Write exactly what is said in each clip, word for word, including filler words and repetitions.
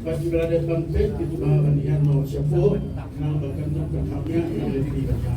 Bad ki brother ban peit ki ba ban ïa no shapo nang ba kan tu kan hap ïa nang leh ki ban ïa.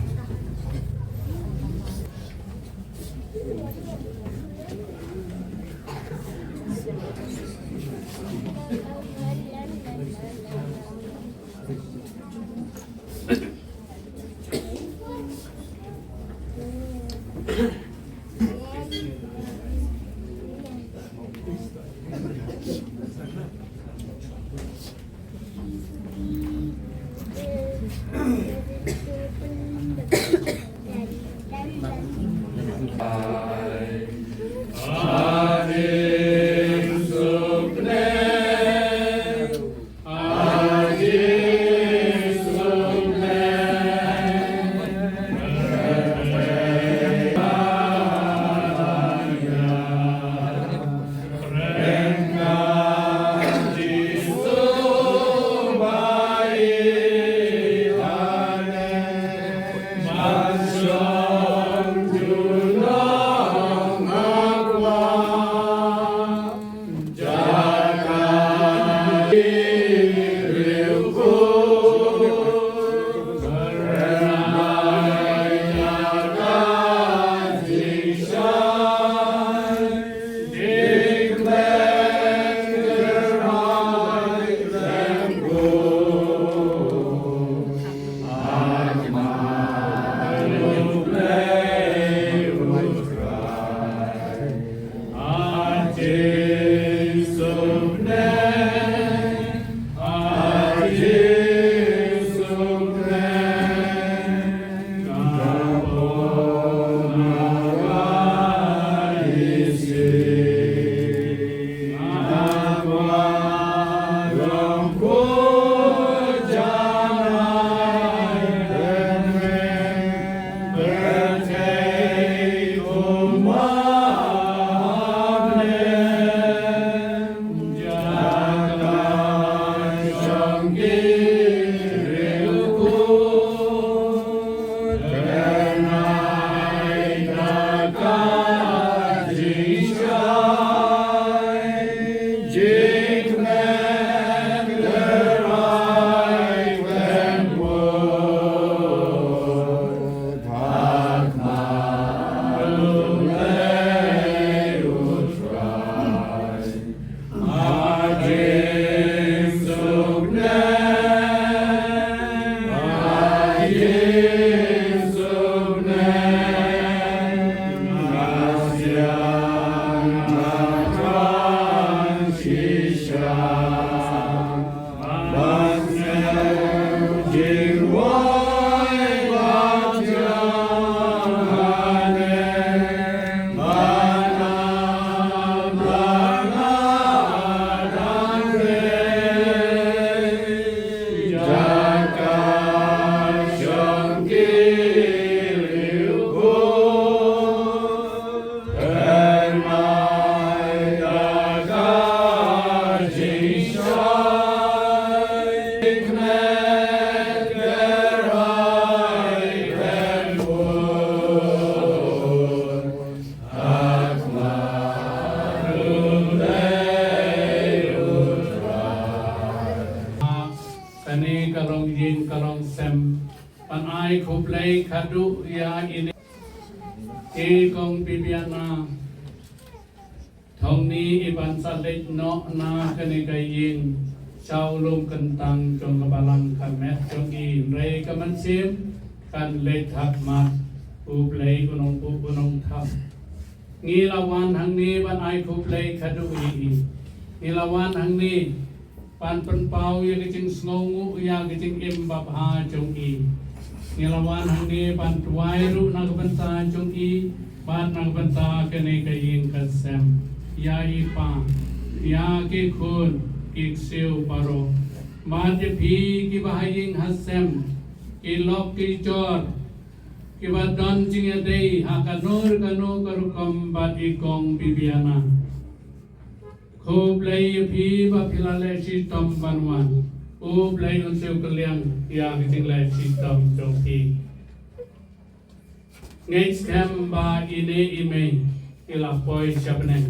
Kane ka long ïing ka long sem ban ai khublei khadduh ïa ine i kong Bibiana. Thong ni i ban sa leit noh na kane ka ïing sha u lum kyntang jong ka balang ka met jong i, hynrei ka mynsiem kan leit ha khmat. U Blei u nongbuh u nongthap. Ngi la wan hangne ban ai khublei khadduh ïa i. Ngi la wan hangne ban pynpaw ïa ka jingsngewnguh ïa ka jingim babha jong i. Ngi la wan hangne ban duwai ruh na ka bynta jong i bad na ka bynta kane ka ïing ka sem. Ïa i pa, ïa ki khun ki ksiew baroh, bad ïa phi kiba ha ïing ha sem, ki lok ki jor, kiba don jingïadei ha kano kano ka rukom bad i kong Bibiana. Khublei ïa phi ba phi la leh shitom ban wan. U Blei un siew kylliang ïa ka jingleh shitom jong phi. Ngeit skhem ba ine i mei i la poi sha bneng.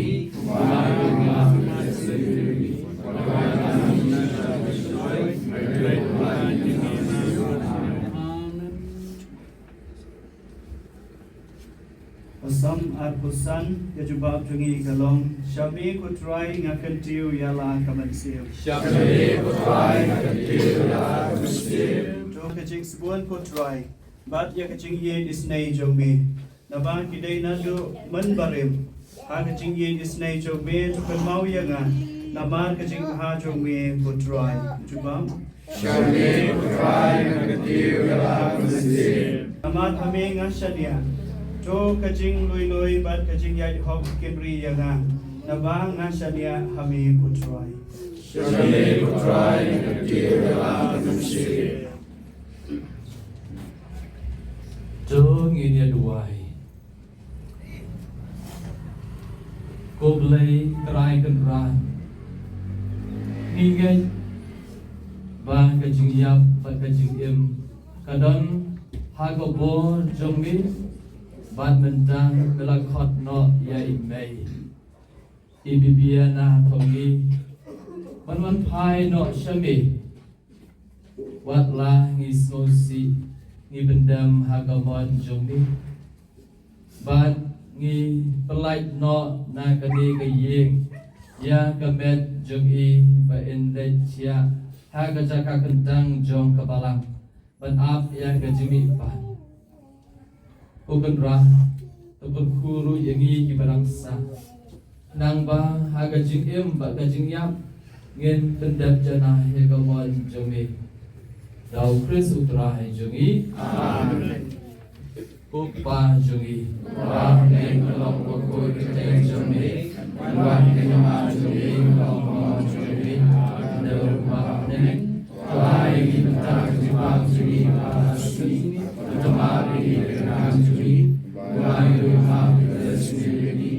me. Why art thou angry with me? What have I done which thou shouldst rejoice? I pray thee, pardon me. Amen. Psalm arphew san, ka jubab jong ngi ka long: Sha me ko Trai nga kyntiew ïa la ka mynsiem. Sha me ko Trai nga kyntiew ïa la ka mynsiem. To ka jingsbun ko Trai, bad ïa ka jingïeit isynei jong me. Naba ki dei naduh mynbarim. Ha ka jingïeit isynei jong me to kynmaw ïa nga. Namar ka jingbha jong me ko Trai. Jubab. Sha me ko Trai nga kyntiew ïa la ka mynsiem. Namar ha me nga shaniah. To ka jinglui lui bad ka jingïaid hok kin ri ïa nga. Naba nga shaniah ha me ko Trai. Sha me ko Trai nga kyntiew ïa la ka mynsiem. To ngin ïa duwai. Ko Blei Trai Kynrad, ngi ngeit ba ka jingïap bad ka jingim ka don ha ka bor jong me, bad mynta me la khot noh ïa i mei, i Bibiana Thongni, ban wan phai noh sha me. Wat la ngi sngewsih, ngi pyndem ha ka mon jong me. Bad ngi pyllait noh na kane ka ïing ïa ka met jong i ba in leit thiah ha ka jaka kyntang jong ka balang ban ap ïa ka jingmihpat. Ko Kynrad, to kyrkhu ruh ïa ngi kiba dang sah. Nangba ha ka jingim bad ka jingïap, Ngin pyndep janai ïa ka mon jong me da U Khrist U Trai jong ngi. Amen. Ko Pa jong ngi, ba ha bneng, ka long bakhuid ka kyrteng jong me, ban wan ka hima jong me, ka long ka mon jong me, ha ka bynta ba ha bneng. To ai ïa ngi mynta ka jingbam jong ngi kaba ha ka sngi, ban tymmen ïa ngi ïa ka kyrdan jong ngi, ba ngi ruh ngin tymmen ïa ki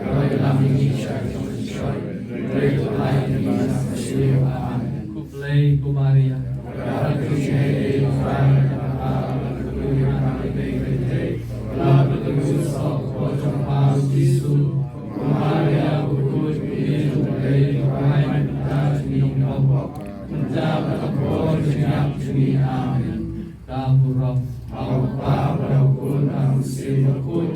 kiba ïalam ïa ngi sha ka jingpynshoi, hynrei to ai ïa ngi na ka sniew. Amen. Khublei ko Maria. Amen. Ka burom. Hau Pa, bad hau Khun, bad hau Mynsiem Bakhuid.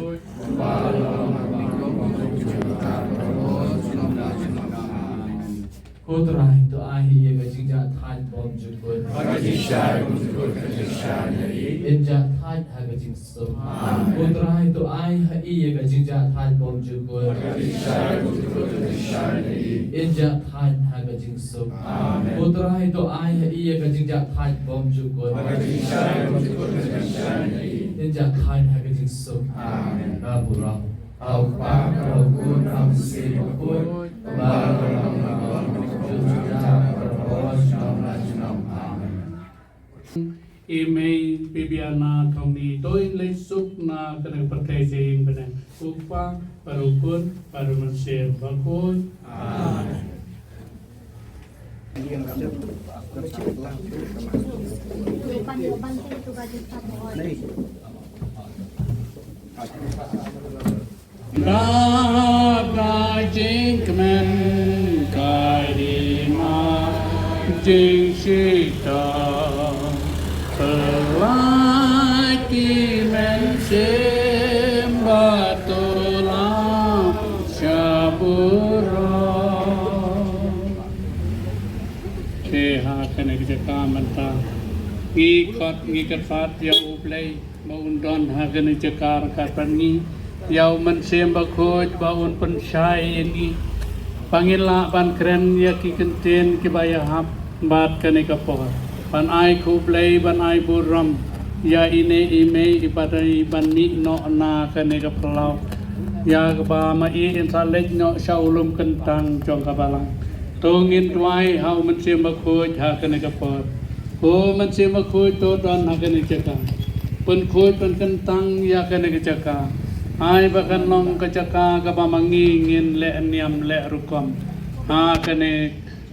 Ko Trai, to ai ha i ïa ka jingjahthait bymjukut. Ba ka jingshai bymjukut ka jingshai ïa i. In jahthait ha ka jingsuk. Amen. Ko Trai, to ai ha i ïa ka jingjahthait bymjukut. Ba ka jingshai bymjukut ka jingshai ïa i. In jahthait ha ka jingsuk. Amen. Ko Trai, to ai ha i ïa ka jingjahthait bymjukut. Ba ka jingshai bymjukut ka jingshai ïa i. In jahthait ha ka jingsuk. Amen. Ka burom. Hau Pa, hau Khun, hau Mynsiem Bakhuid. Ba la long, ba la long, junom la junom. Amen. I mei Bibiana Thongni, to in leit suk na kane ka pyrthei sha ïing bneng. U Kpa, bad u Khun, bad u Mynsiem Bakhuid. Amen. Da ka jingkmen ka hima jingshitom, pynlait ki mynsiem bad to lam sha burom. Te ha kane ka jaka mynta ngi khot ngi kyrpad ïa U Blei ba un don ha kane ka jaka ryngkat bad ngi, ïa U Mynsiem Bakhuid ba un pynshai ïa ngi, ba ngin lah ban kren ïa ki kyntien kiba ïahap bad kane ka por, ban ai khublei, ban ai burom ïa ine i mei iba dei ban mih noh na kane ka phyllaw, ïa kaba ma i in sa leit noh sha u lum kyntang jong ka balang. To ngin duwai ha U Mynsiem Bakhuid ha kane ka por. Ko Mynsiem Bakhuid, to don ha kane ka jaka. Pynkhuid pynkyntang ïa kane ka jaka. Ai ba kan long ka jaka kaba ma ngi ngin leh niam leh rukom ha kane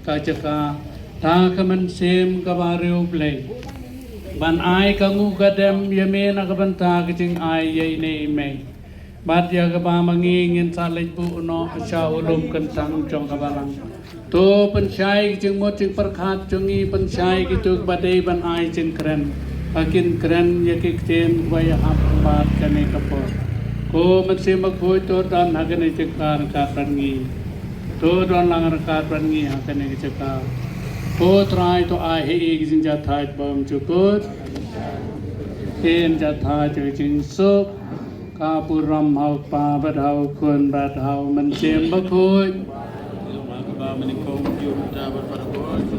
ka jaka da ka mynsiem kaba riewblei, ban ai ka nguh ka dem ïa me na ka bynta ka jingai ïa ine i mei. Bad ïa kaba ma ngi ngin sa leit buh noh sha u lum kyntang jong ka balang. To pynshai ki jingmut jingpyrkhat jong ngi, pynshai kito kiba dei ban ai jingkren, ba kin kren ïa ki ktien kiba ïahap bad kane ka por. Ko Mynsiem Bakhuid, to don ha kane ka jaka ryngkat bad ngi. To don lang ryngkat bad ngi ha kane ka jaka. Ko Trai, to ai ha i ki jingjahthait bymjukut, ki jingjahthait ki jingsuk. Ka burom ha u Kpa bad ha u Khun bad ha u Mynsiem Bakhuid.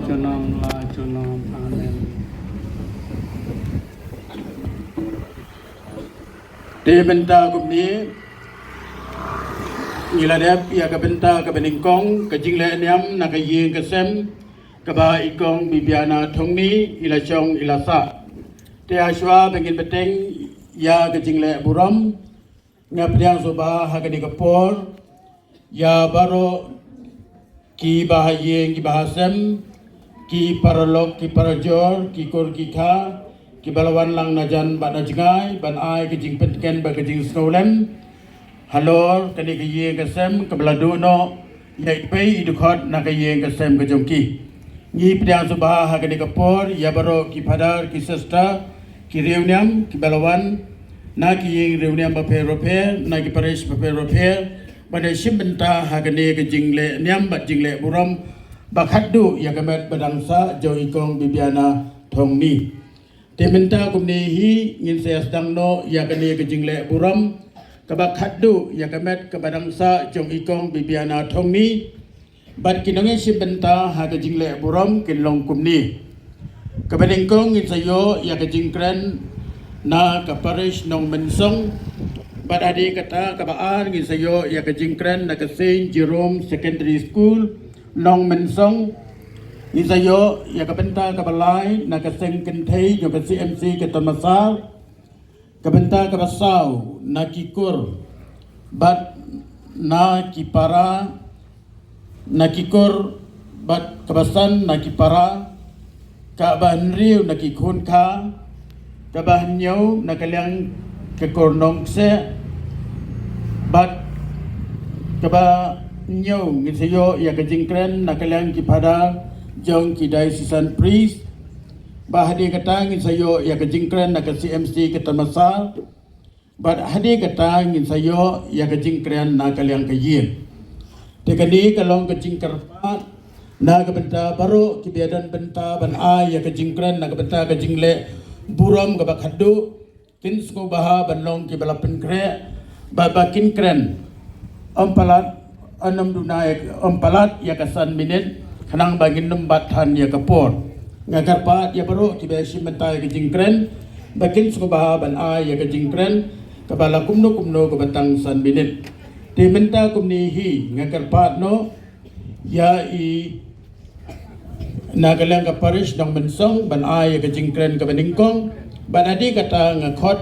Junom la junom. Amen. Te mynta kumne ngi la dep ïa ka bynta kaba nyngkong, ka jingleh niam na ka ïing ka sem kaba i Kong Bibiana Thongni i la shong i la sah. Te hashwa ba ngin bteng ïa ka jingleh burom, nga pdiang sngewbha ha kane ka por ïa baroh kiba ha ïing kiba ha sem, ki paralok ki parajor, ki kur ki kha, kiba la wan lang na jan bad na jngai ban ai ka jingpyntngen bad ka jingsngewlem halor kane ka ïing ka sem kaba la duh noh ïa i pei i dkhot na ka ïing ka sem ka jong ki. Ngi pdiang sngewbha ha kane ka por ïa baroh ki phadar ki sister, ki riewniam kiba la wan na ki ïing riewniam bapher bapher, na ki parish bapher bapher, ban ïashim bynta ha kane ka jingleh niam bad jingleh burom ba khatduh ïa ka met ba dang sah jong i Kong Bibiana Thongni. Te mynta kumne hi ngin sa ïa sdang noh ïa kane ka jingleh burom kaba khatduh ïa ka met kaba dang sah jong i Kong Bibiana Thongni. Bad ki nongshim bynta ha ka jingleh burom kin long kumne. Kaba nyngkong ngin sa ïoh ïa ka jingkren na ka parish Nongmensong. Bad hadien kata kaba ar ngin sa ïoh ïa ka jingkren na ka Saint Jerome Secondary School Nongmensong. Ngin sa ïoh ïa ka bynta kaba lai na ka seng kynthei jong ka C M C ka Tonmasar. Ka bynta kaba saw na ki kur bad na ki para, na ki kur bad kaba san na ki para, kaba hynriew na ki khun kha, kaba hynñiew na ka liang ka kur Nongkseh, bad kaba hynñiew ngin sa ïoh ïa ka jingkren na ka liang ki phadar jong ki diocesan priest. Bad hadien kata ngin sa ïoh ïa ka jingkren na ka C M C ka Tonmasar. Bad hadien kata ngin sa ïoh ïa ka jingkren na ka liang ka ïing. Te kane ka long ka jingkyrpad na ka bynta baroh kiba ïadon bynta ban ai ïa ka jingkren na ka bynta ka jingleh burom kaba khadduh. Kin sngewbha ban long kiba la pynkhreh bad ba kin kren ym palat, ym duna ïa, ym palat ïa ka san minit, khnang ba ngin ym bat than ïa ka por. Nga kyrpad ïa baroh kiba shim bynta ïa ka jingkren ba kin sngewbha ban ai ïa ka jingkren kaba la kumno kumno kaba tang san minit. Te mynta kumne hi nga kyrpad noh ïa i na ka liang ka parish Nongmensong ban ai ïa ka jingkren kaba nyngkong. Bad hadien kata nga khot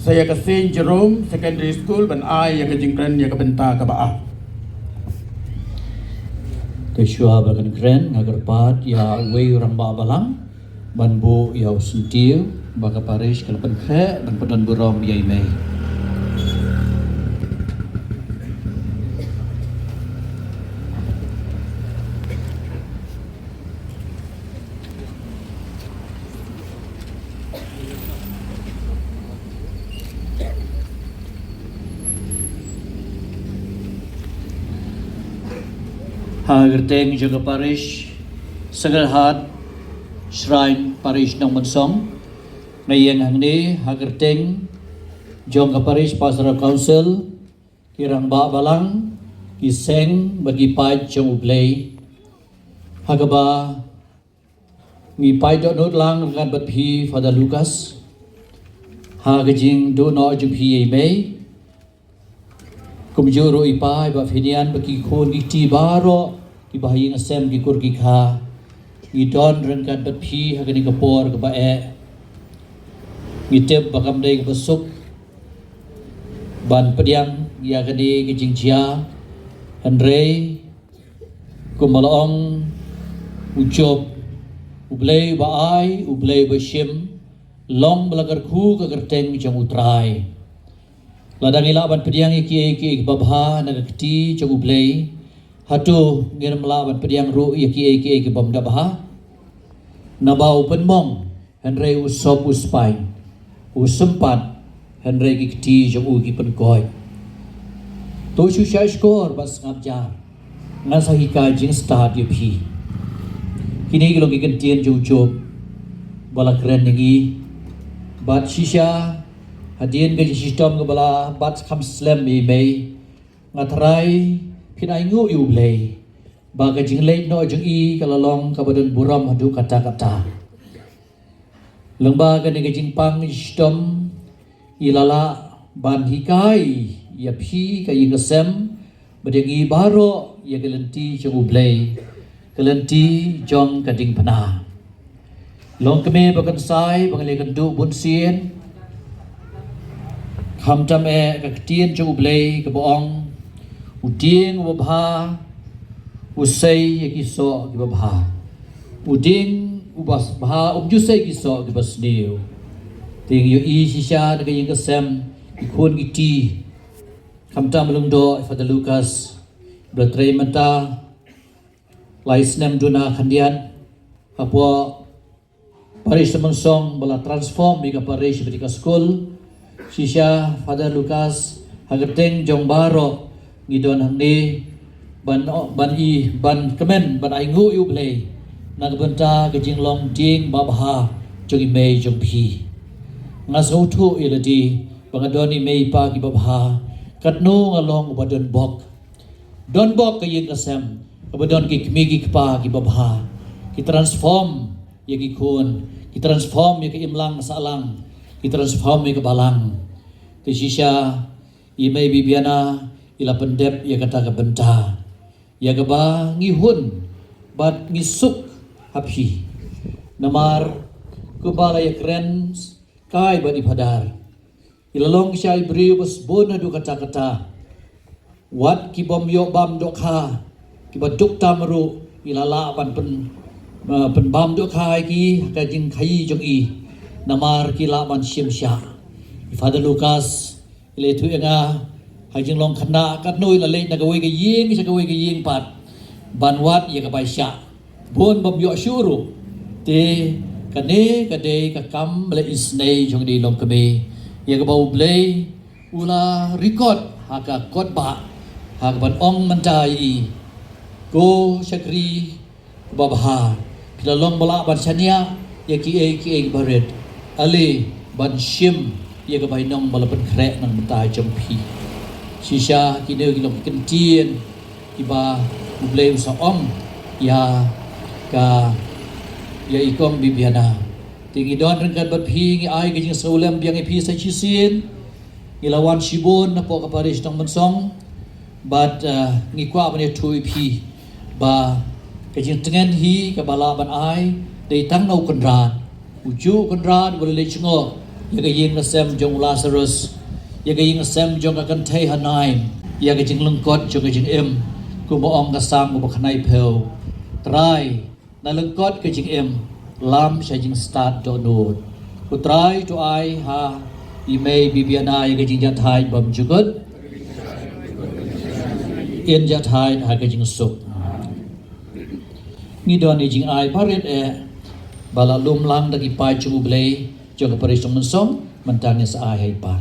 sa ïa ka Saint Jerome Secondary School ban ai ïa ka jingkren ïa ka bynta kaba ar. Te shuwa ba kan kren nga kyrpad ïa uwei u rangbah balang ban buh ïa u syntiew ba ka parish ka la pynkhreh ban pyndon burom ïa i mei. Ha kyrteng jong ka parish Sacred Heart Shrine Parish Nongmensong, nga ïeng hangne ha kyrteng jong ka Parish Pastoral Council, ki rangbah balang, ki seng bad ki paid jong U Blei. Ha kaba ngi paid dohnud lang ryngkat bad phi Father Lucas ha ka jingduh noh jong phi ïa i mei. Kumjuh ruh i pa, i Bah Finian bad ki khun ki kti baroh kiba ha ïing ha sem, ki kur ki kha, ngi don ryngkat bad phi ha kane ka por kaba eh. Ngi tip ba kam dei kaba suk ban pdiang ïa kane ka jingjia, hynrei kumba la ong u Job, U Blei ba ai, U Blei ba shim, long ba la kyrkhu ka kyrteng jong U Trai. Lada ngi lah ban pdiang ïa kiei kiei kiba bha na ka kti jong U Blei, hato ngim lah ban pdiang ruh ïa kiei kiei kibym da bha? Naba u pynmong hynrei u sop u spaiñ, u sympat hynrei ki kti jong u ki pynkoit. To shu shah shkor bad sngap jar, ngan sa hikai jingstad ïa phi. Kine ki long ki kyntien jong u Job ba la kren ïa ngi. Bad shisha hadien ka jingshitom kaba la bat kham slem ïa i mei, nga tharai phin ainguh ïa U Blei ba ka jingleit noh jong i ka la long kaba don burom haduh katta katta. Lyngba kane ka jingpang shitom i la lah ban hikai ïa phi ka ïing ka sem bad ïa ngi baroh ïa ka lynti jong U Blei, ka lynti jong ka diengphna. Long kmie ba kynsai ba ngi la ïakynduh bunsien, khamtam eh ka ktien jong U Blei kaba ong, u dieng uba bha u sei ïa ki soh kiba bha. U dieng uba bha um ju sei ki soh kiba sniew. Te ngi ïohi shisha na ka ïing ka sem, ki khun ki kti, khamtam Lyngdoh, Father Lucas ba la trei mynta lai snem duna khyndiat hapoh parish Nongmensong ba la transform ïa ka parish bad ïa ka skul. Shisha Father Lucas, ha kyrteng jong baroh ngi don hangne ban, ban i, ban kmen, ban ainguh ïa U Blei na ka bynta ka jinglong dieng babha jong i mei jong phi. Nga sngewthuh ïa lade ba nga don i mei i pa kiba bha, katno nga long uba don bok. Don bok ka ïing ka sem kaba don ki kmie ki kpa kiba bha, ki transform ïa ki khun, ki transform ïa ka imlang sahlang, ki transform ïa ka balang. Te shisha i mei Bibiana i la pyndep ïa kata ka bynta ïa kaba ngi hun bad ngi suk ha phi. Namar kumba la ïakren kai bad i Phadar, i la long sha i briew ba sbun haduh katta katta. Wat ki bym ïoh bam dohkha, kiba duk tam ruh i la lah ban pyn, uh, pynbam dohkha ïa ki ha ka jingkhaii jong i. Namar ki lah ban shim shah. I Father Lucas i la ïathuh ïa nga ha ka jinglong khynnah katno i la leit na kawei ka ïing sha kawei ka ïing pat ban wad ïa ka bai shah. Bun bym ïoh shuh ruh. Te kane ka dei ka kam ba la isynei jong i longkmie, ïa kaba U Blei u la record ha ka kot bah, ha kaban ong mynta ïa i, ko shakri kaba bha, phi la long ba lah ban shaniah ïa kiei kiei barit. Ale ban shim ïa ka bainong ba la pynkhreh na ka bynta jong phi. Shisha kine ki long ki kyntien kiba U Blei u sa ong ïa ka, ïa i kong Bibiana. Te ngi don ryngkat bad phi, ngi ai ka jingsngewlem biang ïa phi sa shisien. Ngi la wan shibun napoh ka parish Nongmynsong bad, eh, ngi kwah ban ïathuh ïa phi ba ka jingtngen hi kaba lah ban ai dei tang na u Kynrad. U juh u Kynrad u la leit jngoh ïa ka ïing ka sem jong u Lazarus, ïa ka ïing ka sem jong ka kynthei ha Nain, ïa ka jinglyngkot jong ka jingim, kumba ong ka Salm kaba khyndai phew: Trai, na lyngkot ka jingim, lam sha jingstad dohnud. Ko Trai to ai ha i mei Bibiana ïa ka jingjahthait bymjukut, in jahthait ha ka jingsuk. Ngi don i jingai barit eh ba la lum lang da ki paid jong U Blei jong ka parish Nongmynsong, mynta ngin sa ai ha i pa.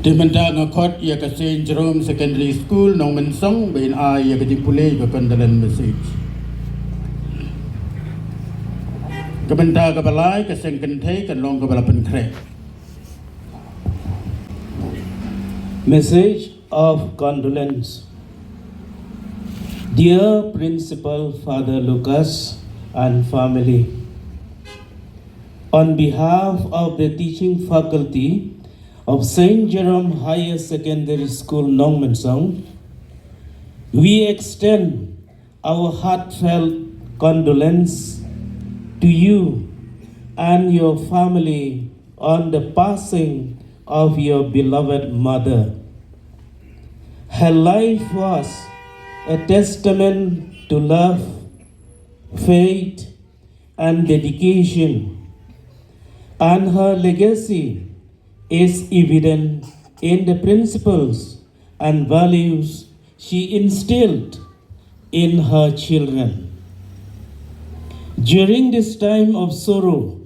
Te mynta nga khot ïa ka Saint Jerome Secondary School Nongmynsong ba in ai ïa ka jingpule ïa ka condolence message. Ka bynta kaba lai, ka seng kynthei kan long kaba la pynkhreh. Message of condolence. Dear Principal Father Lucas and family, on behalf of the teaching faculty of Saint Jerome Higher Secondary School, Nongmynsong, we extend our heartfelt condolence to you and your family on the passing of your beloved mother. Her life was a testament to love, faith, and dedication, and her legacy is evident in the principles and values she instilled in her children. During this time of sorrow,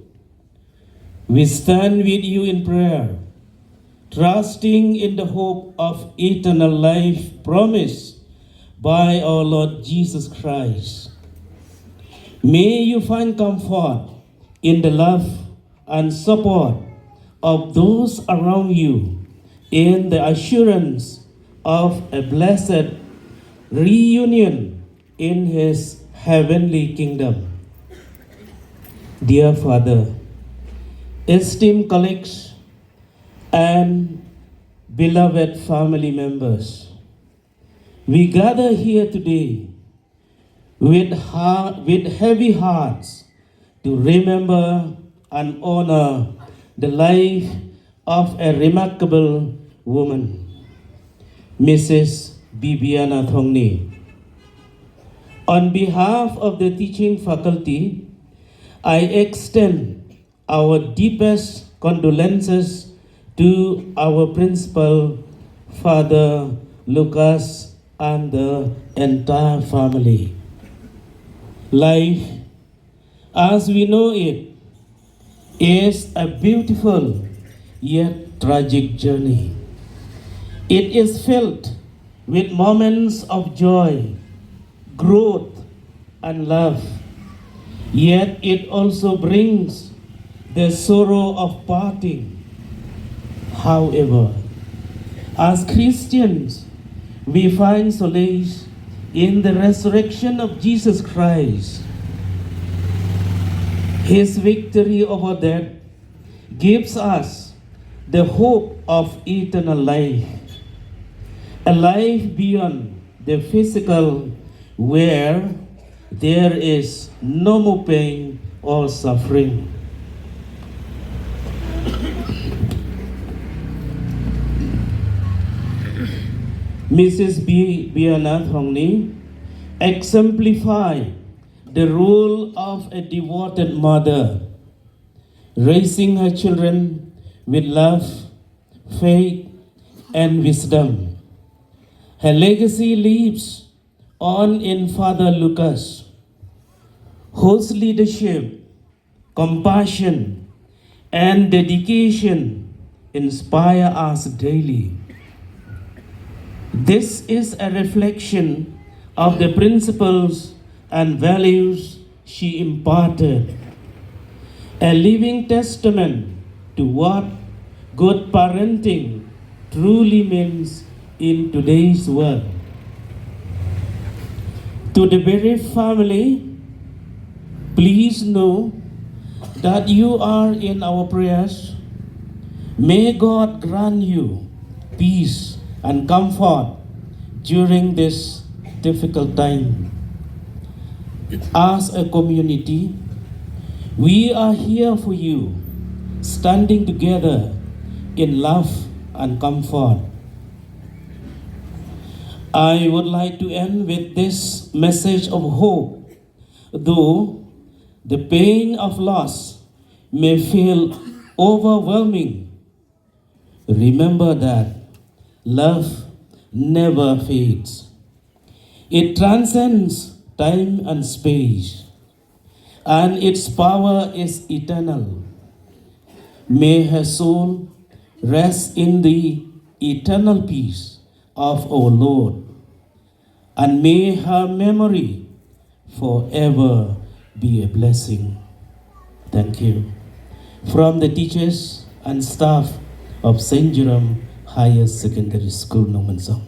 we stand with you in prayer, trusting in the hope of eternal life promised by our Lord Jesus Christ. May you find comfort in the love and support of those around you in the assurance of a blessed reunion in His heavenly kingdom. Dear Father, esteemed colleagues, and beloved family members, we gather here today with, heart, with heavy hearts to remember and honor the life of a remarkable woman, Missus Bibiana Thongni. On behalf of the teaching faculty, I extend our deepest condolences to our principal, Father Lucas, and the entire family. Life, as we know it, is a beautiful yet tragic journey. It is filled with moments of joy, growth, and love. Yet it also brings the sorrow of parting. However, as Christians, we find solace in the resurrection of Jesus Christ. His victory over death gives us the hope of eternal life, a life beyond the physical, where there is no more pain or suffering. Missus B-, Biana Thongni exemplified the role of a devoted mother, raising her children with love, faith, and wisdom. Her legacy lives on in Father Lucas, whose leadership, compassion, and dedication inspire us daily. This is a reflection of the principles and values she imparted, a living testament to what good parenting truly means in today's world. To the bereaved family, please know that you are in our prayers. May God grant you peace and comfort during this difficult time. As a community, we are here for you, standing together in love and comfort. I would like to end with this message of hope. Though the pain of loss may feel overwhelming, remember that love never fades. It transcends time and space, and its power is eternal. May her soul rest in the eternal peace of our Lord, and may her memory forever be a blessing. Thank you. From the teachers and staff of Saint Jerome Higher Secondary School, Nongmensong.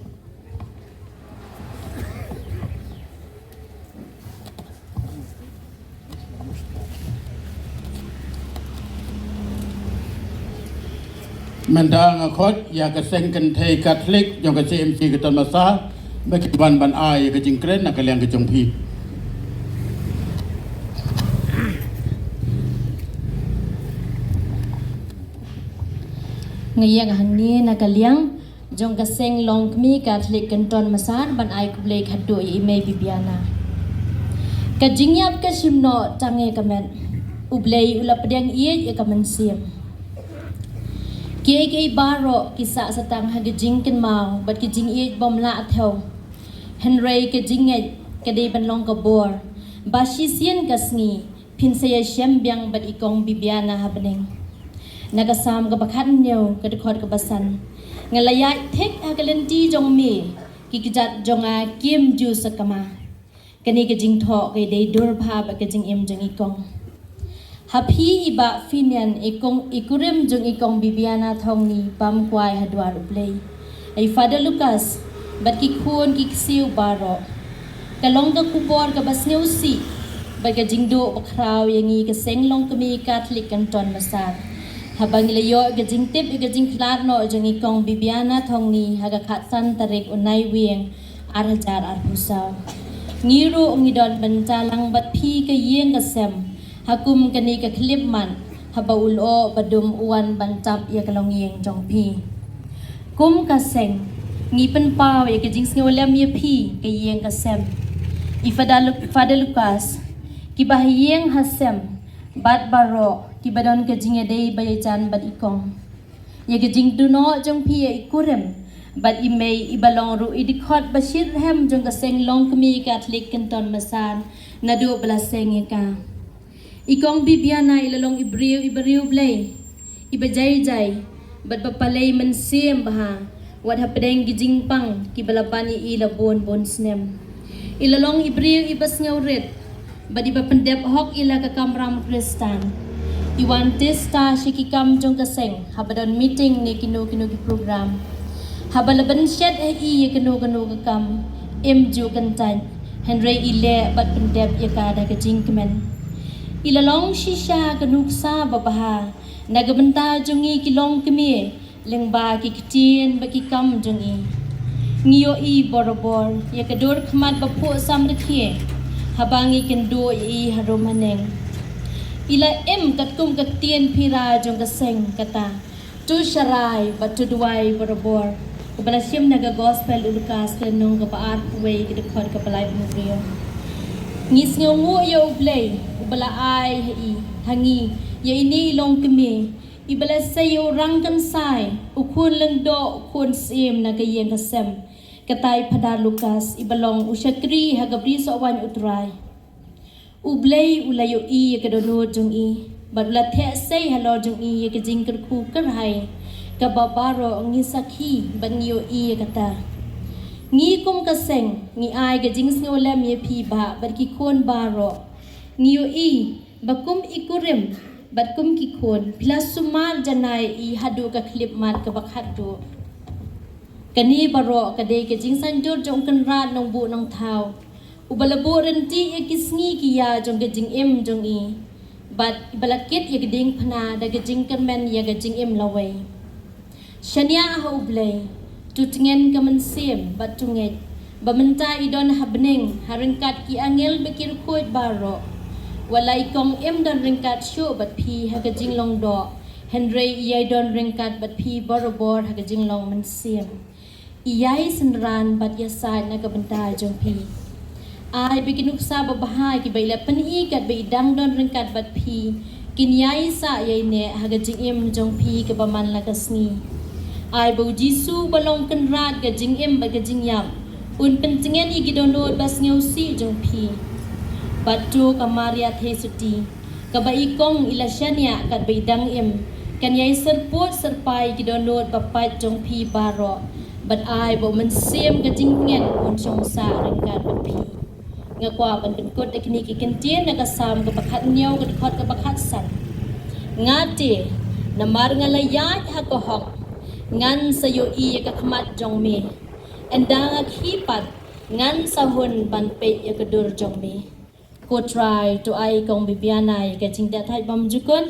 Mynta nga khot ïa ka seng kynthei Katholik jong ka C M C ka Tonmassar ba kin wan ban ai ïa ka jingkren na ka liang ka jong phi. Nga ïeng hangne na ka liang jong ka seng longkmie Katholik ka Tonmassar ban ai khublei khatduh ïa i Mei Bibiana. Ka jingïap ka shim noh tang ïa ka met. U Blei u la pdiang ïeit ïa ka mynsiem. Kiei kiei baroh ki sah sa tang ha ka jingkynmaw bad ka jingïeit bym lah thew. Hynrei ka jingngeit ka dei ban long ka bor ba shisien ka sngi phin sa ïashem biang bad i Kong Bibiana ha bneng. Na ka Salm kaba khathynñiew ka dkhot kaba san, nga la ïaid thik ha ka lynti jong me, ki kjat jong nga kim ju sakma. Kane ka jingthoh ka dei dur bha bad ka jingim jong i Kong. Ha phi i Bah Finian, i kong, i kurim jong i Kong Bibiana Thongni bam kwai ha dwar U Blei. Ai Father Lucas bad ki khun ki ksiew baroh. Ka long ka khubor kaba sngewsih bad ka jingduh bakhraw ïa ngi ka seng longkmie Katholik ka Tonmassar. Haba ngi la ïoh ka jingtip ïa ka jingkhlad noh jong i Kong Bibiana Thongni ha ka khatsan tarik u Naiwieng ar hajar arphew saw. Ngi ruh ngi don ban jalang bad phi ka ïing ka sem ha kum kane ka khyllipmat, haba u lyoh ba dum u wan ban tap ïa ka longïing jong phi. Kum ka seng, ngi pynpaw ïa ka jingsngewlem ïa phi ka ïing ka sem. I Father Lu-, Father Lucas, kiba ha ïing ha sem bad baroh kiba don ka jingïadei ba ïajan bad i Kong. Ïa ka jingduh noh jong phi ïa i kurim bad i mei iba long ruh i dkhot ba shitrhem jong ka seng longkmie Katholik ka Tonmassar naduh ba la seng ïa ka. I Kong Bibiana i la long i briew iba riewblei, iba jai jai bad ba palei mynsiem bha, wat hapdeng ki jingpang kiba la ban ïa i la bun bun snem. I la long i briew iba sngewrit, Bad iba pyndep hok ïa la ka kamram Khristan. I wan tista sha ki kam jong ka seng, haba don meeting ne kino kino ki program. Haba la ban shet ha i ïa kano kano ka kam, im ju kyntait, hynrei i leh bad pyndep ïa ka da ka jingkmen. I la long shisha ka nuksa babha na ka bynta jong ngi ki longkmie, lyngba ki ktien bad ki kam jong i. Ngi ïohi borabor ïa ka dur khmat ba phuh samrkhie haba ngi kynduh ïa i harum haneng. I la im katkum ka ktien phira jong ka seng, kata: To sharai bad to duwai borabor, kaba la shim na ka Gospel u Lukas, ka lynnong kaba arphew wei, ka dkhot kaba laiphew hynriew. Ngi sngewnguh ïa U Blei uba la ai ha i, ha ngi, ïa ine i longkmie, iba la sei ïa u rangkynsai, u khun lyngdoh, u khun syiem na ka ïing ka sem, kata i Phadar Lukas, iba long u shakri ha ka brisoh waiñ U Trai. U Blei u la ïohi ïa ka dohnud jong i, bad u la theh sei halor jong i ïa ka jingkyrkhu kyrhai, kaba baroh ngi sakhi bad ngi ïohi ïa kata. Ngi kum ka seng ngi ai ka jingsngewlem ïa phi bah bad ki khun baroh. Ngi ïohi ba kum i kurim bad kum ki khun, phi la sumar janai ïa i haduh ka khyllipmat kaba khatduh. Kane baroh ka dei ka jingsaiñdur jong u Kynrad Nongbuh Nongthaw, uba la buh ryntih ïa ki sngi ki ïa jong ka jingim jong i, bad iba la kit ïa ka diengphna da ka jingkyrmen ïa ka jingim lawei. Shaniah ha U Blei, to tngen ka mynsiem bad to ngeit ba mynta i don ha bneng ha ryngkat ki angel bad ki riewkhuid baroh. Wat la i kong im don ryngkat shuh bad phi ha ka jinglong doh, hynrei i ïai don ryngkat bad phi barabor ha ka jinglong mynsiem. I ïai synran bad ïasaid na ka bynta jong phi. Ai ba ki nuksa babha kiba i la pyni katba i dang don ryngkat bad phi, kin ïai sah ïai neh ha ka jingim jong phi kaba man la ka sngi. Ai ba U Jisu ba long Kynrad ka jingim bad ka jingïap, un pyntngen ïa ki dohnud ba sngewsih jong phi. Bad to ka Maria Theisotti, kaba i kong i la shaniah katba i dang im, kan ïai syrpud syrpai ïa ki dohnud ba pait jong phi baroh. Bad ai ba U Mynsiem ka jingtngen un shong sah ryngkat bad phi. Nga kwah ban pynkut da kine ki kyntien na ka Salm kaba khathynñiew, ka dkhot kaba khatsan. Nga te, namar nga la ïaid ha ka hok, ngan sa ïohi ïa ka khmat jong me. Ynda nga khie pat, ngan sa hun ban peit ïa ka dur jong me. Ko Trai, to ai kong Bibiana ïa ka jingdie thait bymjukut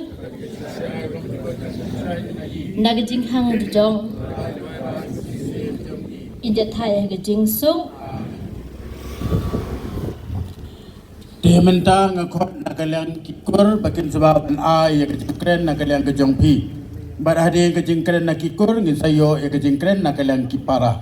na ka jinghang jong i, die thait ha ka jingsuk. Te mynta nga khot na ka liang ki kur ba kin sa ban ai ïa ka jingkren na ka liang ka jong phi. Bad hadien ka jingkren na ki kur ngin sa ïoh ïa ka jingkren na ka liang ki para.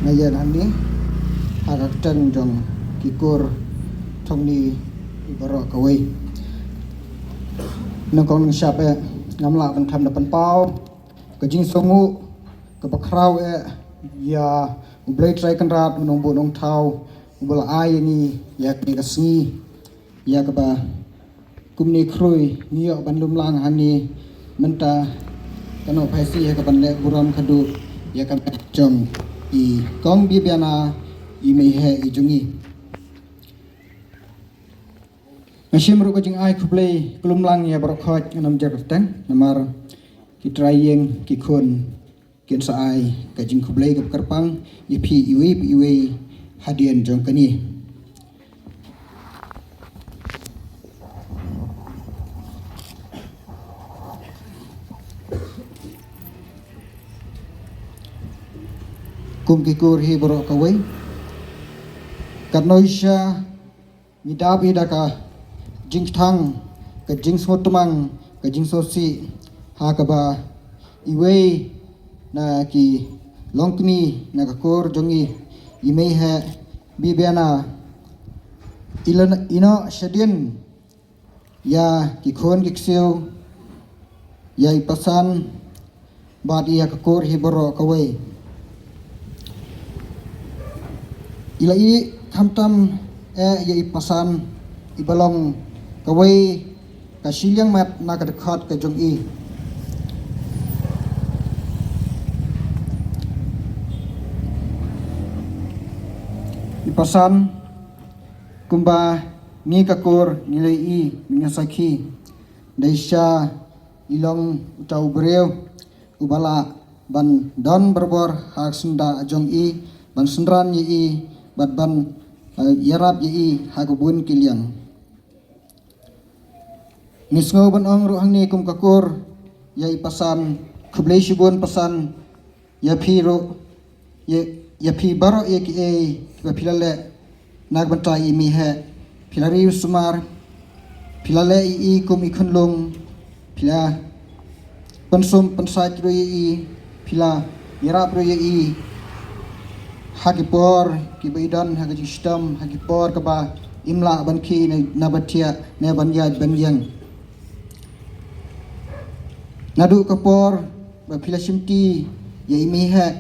Nga ïa hangne ha ka kyrteng jong ki kur Thongni baroh kawei. Nyngkong nyngshap eh, ngam lah ban khlem da pynpaw ka jingsngewnguh kaba khraw eh ïa U Blei Trai Kynrad U Nongbuh Nongthaw, uba la ai ïa ngi ïa kane ka sngi, ïa kaba kumne khrui ngi ïoh ban lum lang hangne mynta. Kano phaisi ïa ka ban leh burom khadduh ïa ka met jong i kong Bibiana, i mei heh i jong ngi. Nga shim ruh ka jingai khublei ka lum lang ïa baroh khoit, ngan ym jer kyrteng namar ki trai ïing ki khun kin sa ai ka jingkhublei kaba kyrpang ïa phi iwei pa iwei hadien jong kane. Kum ki kur hi baroh kawei, katno sha ngi dap ïa da ka jingkthang, ka jingsngewtmang, ka jingsngewsih ha kaba iwei na ki longkmie na ka kur jong ngi, i mei heh Bibiana, i la ïehnoh shadien ïa ki khun ki ksiew, ïa i pasan bad ïa ka kur hi baroh kawei. I la ïeh khamtam eh ïa i pasan iba long kawei ka shiliang met na ka dkhot ka jong i. I pasan kumba ngi ka kur ngi leh i ngi sakhi. Dei sha i long uta u briew uba lah ban don barabor ha ka syndah jong i, ban synran ïa i, bad ban, eh, ïarap ïa i ha ka bun ki liang. Ngi sngew ban ong ruh hangne kum ka kur ïa i pasan, khublei shibun pasan ïa phi ruh, ïa, ïa phi baroh ïa kiei kiba phi la leh na ka bynta i mei heh. Phi la ri sumar, phi la leh ïa i kum i khunlung, phi la pynsum pynsait ruh ïa i, phi la ïarap ruh ïa i ha ki por kiba i don ha ka jingshitom, ha ki por kaba im lah ban khie na, na ba thiah ne ban ïaid ban ïeng. Naduh ka por ba phi la shimti ïa i mei heh,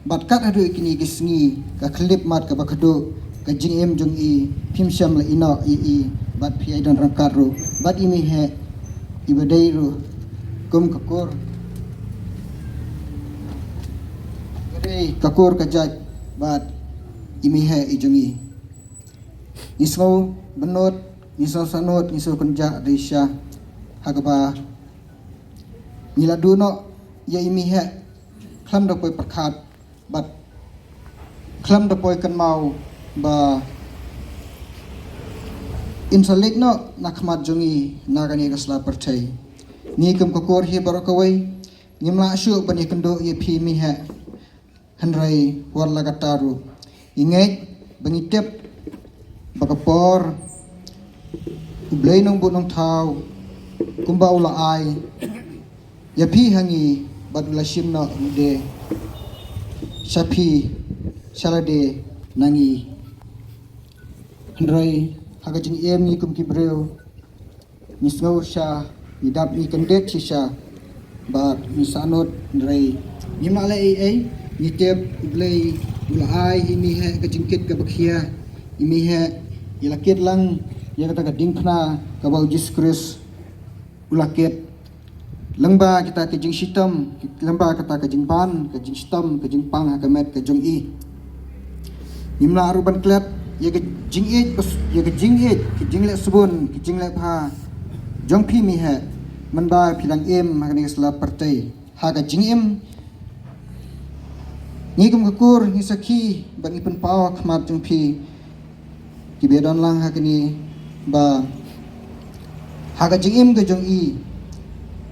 bad kat haduh kine ki sngi, ka khyllipmat kaba khadduh ka jingim jong i, phim shym la ïehnoh ïa i, bad phi ïai don ryngkat ruh bad i mei heh iba dei ruh kum ka kur, ka dei ka kur ka jait bad i mei heh i jong i. Ngi sngew bynnud, ngi sngew sahnud, ngi sngew kynjah dei sha ha kaba ngi la duh noh ïa i mei heh khlem da poi pyrkhat bad khlem da poi kynmaw ba in sa leit noh na khmat jong i na kane ka sla pyrthei. Ngi kum ka kur hi baroh kawei ngim lah shuh ban ïakynduh ïa phi mei heh. Hynrei wat la katta ruh, ngi ngeit ba ngi tip ba ka por U Blei Nongbuh Nongthaw kumba u la ai ïa phi ha ngi, bad u la shim noh ruh de sha phi sha lade na ngi. Hynrei ha ka jingim ngi kum ki briew ngi sngew sha, ngi dap ngi kyndit shisha bad ngi sahnud, hynrei ngim lah leh ei ei. Ngi tip U Blei u la ai i mei heh ka jingkit kaba khia. I mei heh i la kit lang ïa kata ka diengphna kaba U Jisu Khrist u la kit. Lyngba kita ka jingshitom, lyngba kata ka jingbam, ka jingshitom, ka jingpang ha ka met ka jong i. Ngim lah ruh ban klet ïa ka jingïeit, ïa ka jingïeit, ka jingleh sbun, ka jingleh bha jong phi mei heh, mynba phi dang im ha kane ka sla pyrthei. Ha ka jingim ngi kum ka kur ngi sakhi bad ngi pynpaw ha khmat jong phi kiba don lang ha kane, ba ha ka jingim ka jong i,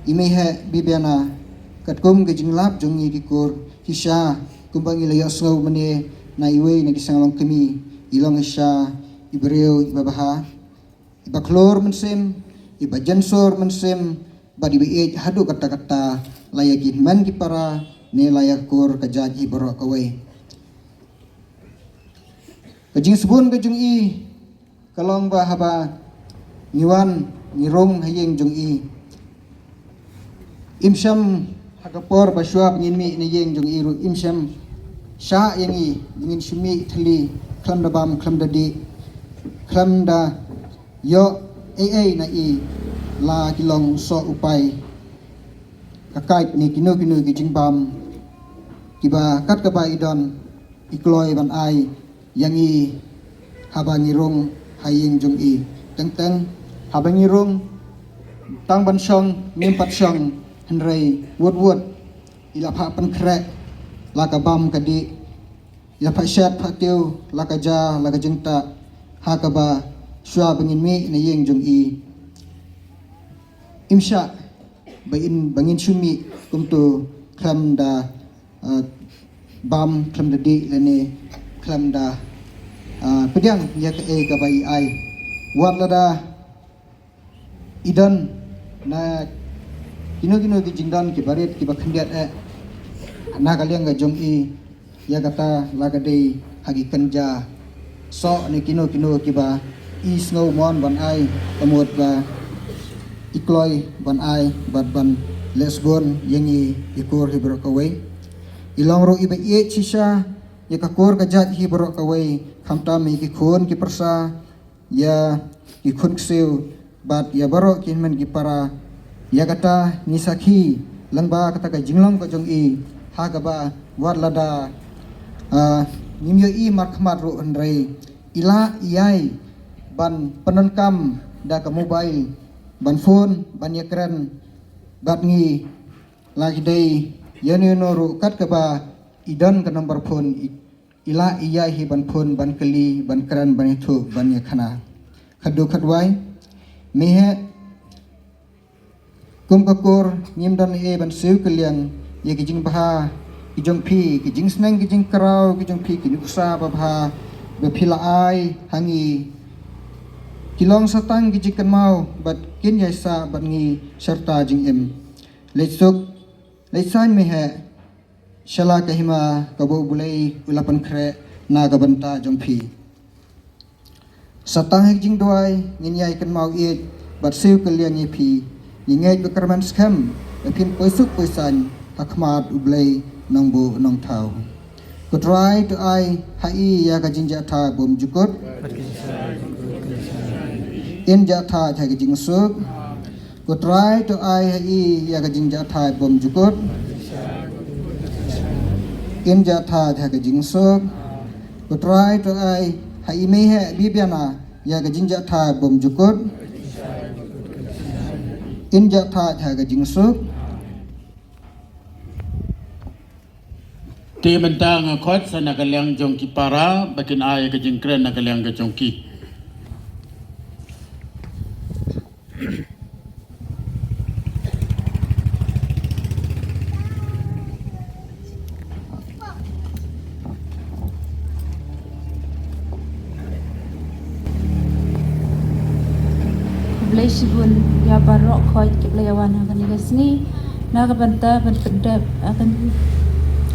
i mei heh Bibiana, katkum ka jinglap jong ngi ki kur, shisha kumba ngi la ïohsngew mynne na iwei na ki seng long kmie, i long shisha i briew iba bha, iba khlur mynsiem, iba jensur mynsiem, bad iba ïeit haduh katta katta, la ïa ki hynmen ki para ne la ïa ka kur ka jait hi baroh kawei. Ka jingsbun ka jong i ka long ba haba ngi wan ngi rung ha ïing jong i, im shym ha ka por ba shuwa ba ngin mih na ïing jong i ruh im shym shah ïa ngi ba ngin shu mih thylli khlem da bam, khlem da dih, khlem da ïoh ei ei na i, la ki long soh u paid, ka kait ne kino kino ki jingbam kiba kat kaba i don i kloi ban ai ïa ngi haba ngi rung ha ïing jong i. Teng teng haba ngi rung, tang ban shong ngim pat shong, hynrei wut wut i la phah pynkhreh la ka bam ka dih, i la phah shet phah tiew la ka ja la ka jingtah, ha kaba shuwa ba ngin mih na ïing jong i, im shah ba in, ba ngin shu mih kumto khlem da, eh, bam, khlem da dih lane khlem da, eh, pdiang ïa kaei kaba i ai. Wat lada i don na kino kino ki jingdon kiba rit kiba khyndiat eh na ka liang ka jong i, ïa kata la ka dei ha ki kynja soh ne kino kino kiba i sngew mon ban ai, ka mut ba i kloi ban ai bad ban leh sbun ïa ngi i kur hi baroh kawei. I long ruh iba ïeit shisha ïa ka kur ka jait hi baroh kawei, khamtam ïa ki khun ki pyrsa, ïa ki khun ksiew, bad ïa baroh ki hynmen ki para. Ïa kata ngi sakhi lyngba kata ka jinglong ka jong i, ha kaba wat lada, ah, ngim ïohi markhmat ruh hynrei i la ïai ban pyndonkam da ka mobile ban phone ban ïakren bad ngi. La ki dei ïano ïano ruh kat kaba i don ka number phone i, i la ïai hi ban phone ban kylli ban kren ban ïathuh ban ïakhana. Khatduh khatwai, me heh kum ka kur ngim don ei ban siew kylliang ïa ki jingbha ki jong phi, ki jingsneng ki jingkraw ki jong phi, ki nuksa babha ba phi la ai ha ngi. Ki long sa tang ki jingkynmaw bad kin ïai sah bad ngi sharta jingim. Leit suk leit saiñ me heh sha la ka hima kaba U Blei u la pynkhreh na ka bynta jong phi. Sa tang ha ka jingduwai ngin ïai kynmaw ïeit bad siew kylliang ïa phi. Ngi ngeit ba kyrmen skhem ba phin poi suk poi saiñ ha khmat U Blei Nongbuh Nongthaw. Ko Trai, to ai ha i ïa ka jingjahthait bymjukut. In jahthait ha ka jingsuk. Ko Trai, to ai ha i ïa ka jingjahthait bymjukut. In jahthait ha ka jingsuk. Ko Trai, to ai ha i me heh Bibiana ïa ka jingjahthait bymjukut. In jahthait ha ka jingsuk. Te mynta nga khot sa na ka liang jong ki para ba kin ai ka jingkren na ka liang ka jong ki. Khublei shibun ïa baroh khoit kiba la ïa wan ha kane ka sngi na ka bynta ban pyndep ha kane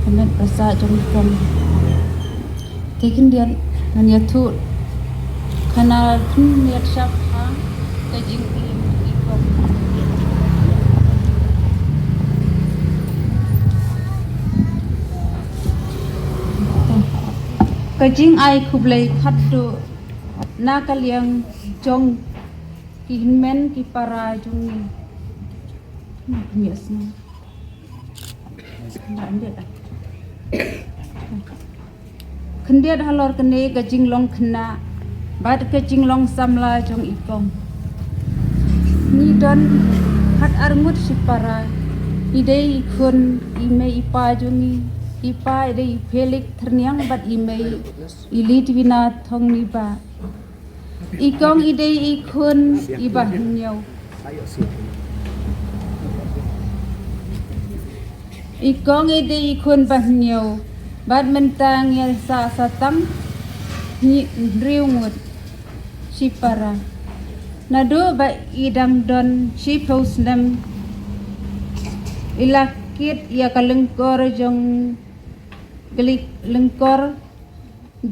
ka met ba sah jong i Kong. Te khyndiat ngan ïathuh khana khyndiat shaphrang ka jingim i Kong. Ka jingai khublei khatduh na ka liang jong ki hynmen ki para jong ngi. Khyndiat halor kane ka jinglong khynnah bad ka jinglong samla jong i Kong. Ngi don khat arngut shipara, i dei i khun i mei i pa jong ngi, i pa i dei i Felix Thyrniang bad i mei i Litwina Thongniba. I Kong i dei i khun i bahynñiew. I Kong i dei i khun bahynñiew bad mynta ngi sa sa tang hynriew ngut shipara. Naduh ba i dang don shiphew snem i la kit ïa ka lyngkor jong ka lyngkor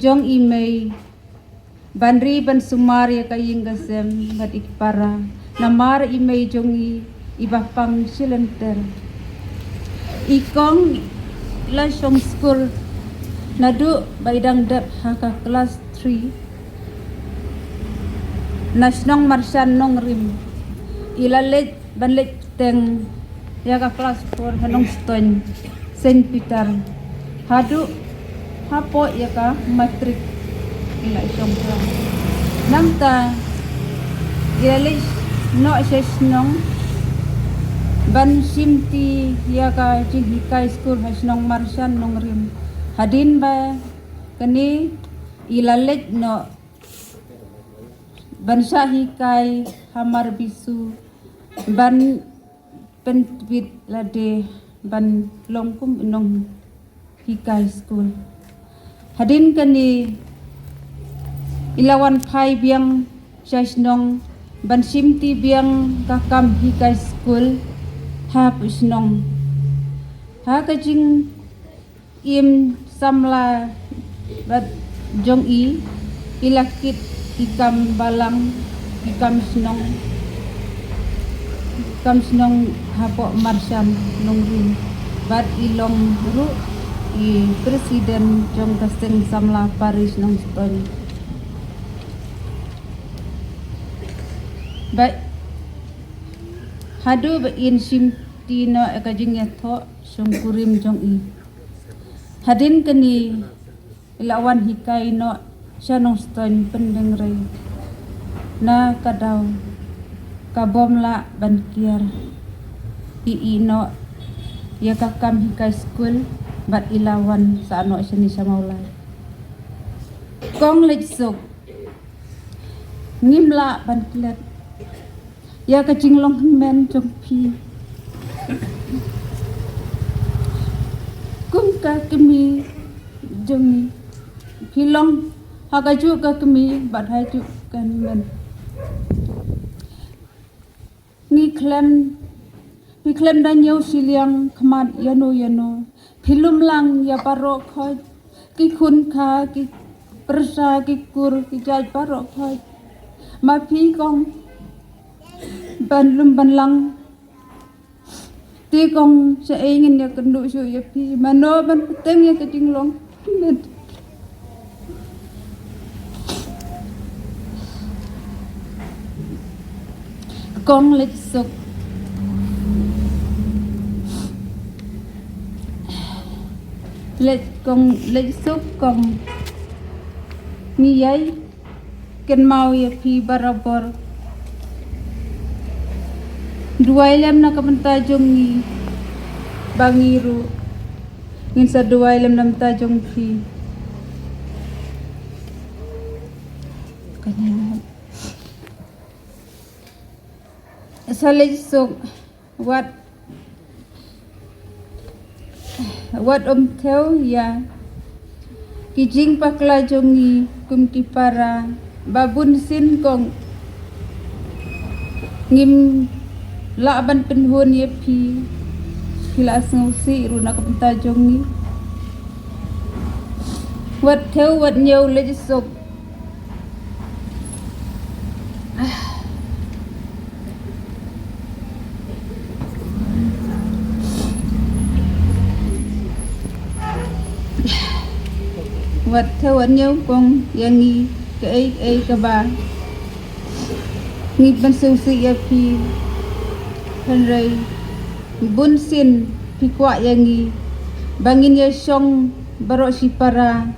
jong i mei ban ri ban sumar ïa ka ïing ka sem bad i para namar i mei jong i i ba pang shilynter. I Kong la shong skul naduh ba i dang dep ha ka klas three na shnong Marshan Nongrim. I la leit ban leit teng ïa ka klas four ha Nongstoiñ Saint Peter. Haduh hapoh ïa ka matrik i la shong klas. Nangta i la leit noh sha shnong ban shimti ïa ka jinghikai skul ha shnong Marshan Nongrim. Hadien ba kane i la leit noh ban shah hikai ha Marbisu ban pyntbit lade ban long kum i nonghikai skul. Hadien kane i la wan phai biang sha shnong ban shimti biang ka kam hikai skul ha shnong. Ha ka jing im samla bad jong i i la kit i kam balang i kam shnong i kam shnong hapoh Marshan Nongrim bad i long ruh i president jong ka seng samla parish Nongstoiñ. Ba haduh ba in shim ti noh ïa ka jingïathoh shongkurim jong i. Hadien kane i la wan hikai noh sha Nongstoiñ Pyndengrei. Na ka daw ka bym lah ban kiar, i ïeh noh ïa ka kam hikai skul bad i la wan sah noh shane sha Mawlai. Kong Leit Suk, ngim lah ban klet ïa ka jinglong hynmen jong phi. Kum ka kmie jong ngi, phi long ha kajuh ka kmie bad ha kajuh ka hynmen. Ngi khlem, phi khlem da ñiew shiliang khmat ïano ïano. Phi lum lang ïa baroh khoit, ki khun kha, ki pyrsa, ki kur, ki jait baroh khoit. Ma phi kong ban lum ban lang. Te kong, shaei ngin ïakynduh shuh ïa phi, mano ban bteng ïa ka jinglong. Kong Leit Suk. Leit, Kong Leit Suk, kong. Ngi ïai kynmaw ïa phi barabor. Duwai lem na ka bynta jong ngi, ba ngi ruh ngin sa duwai lem na ka bynta jong phi. Sa Leit Suk, wat, wat ym thew ïa ki jingpakla jong ngi kum ki para, ba bunsien kong ngim lah ban pynhun ïa phi, phi la sngewsih ruh na ka bynta jong ngi. Wat thew wat ñiew Leit Suk. Wat thew wat ñiew kong ïa ngi kaei kaei kaba ngi pynsngewsih ïa phi. Hynrei bunsien phi kwah ïa ngi ba ngin ïa shong baroh shi para,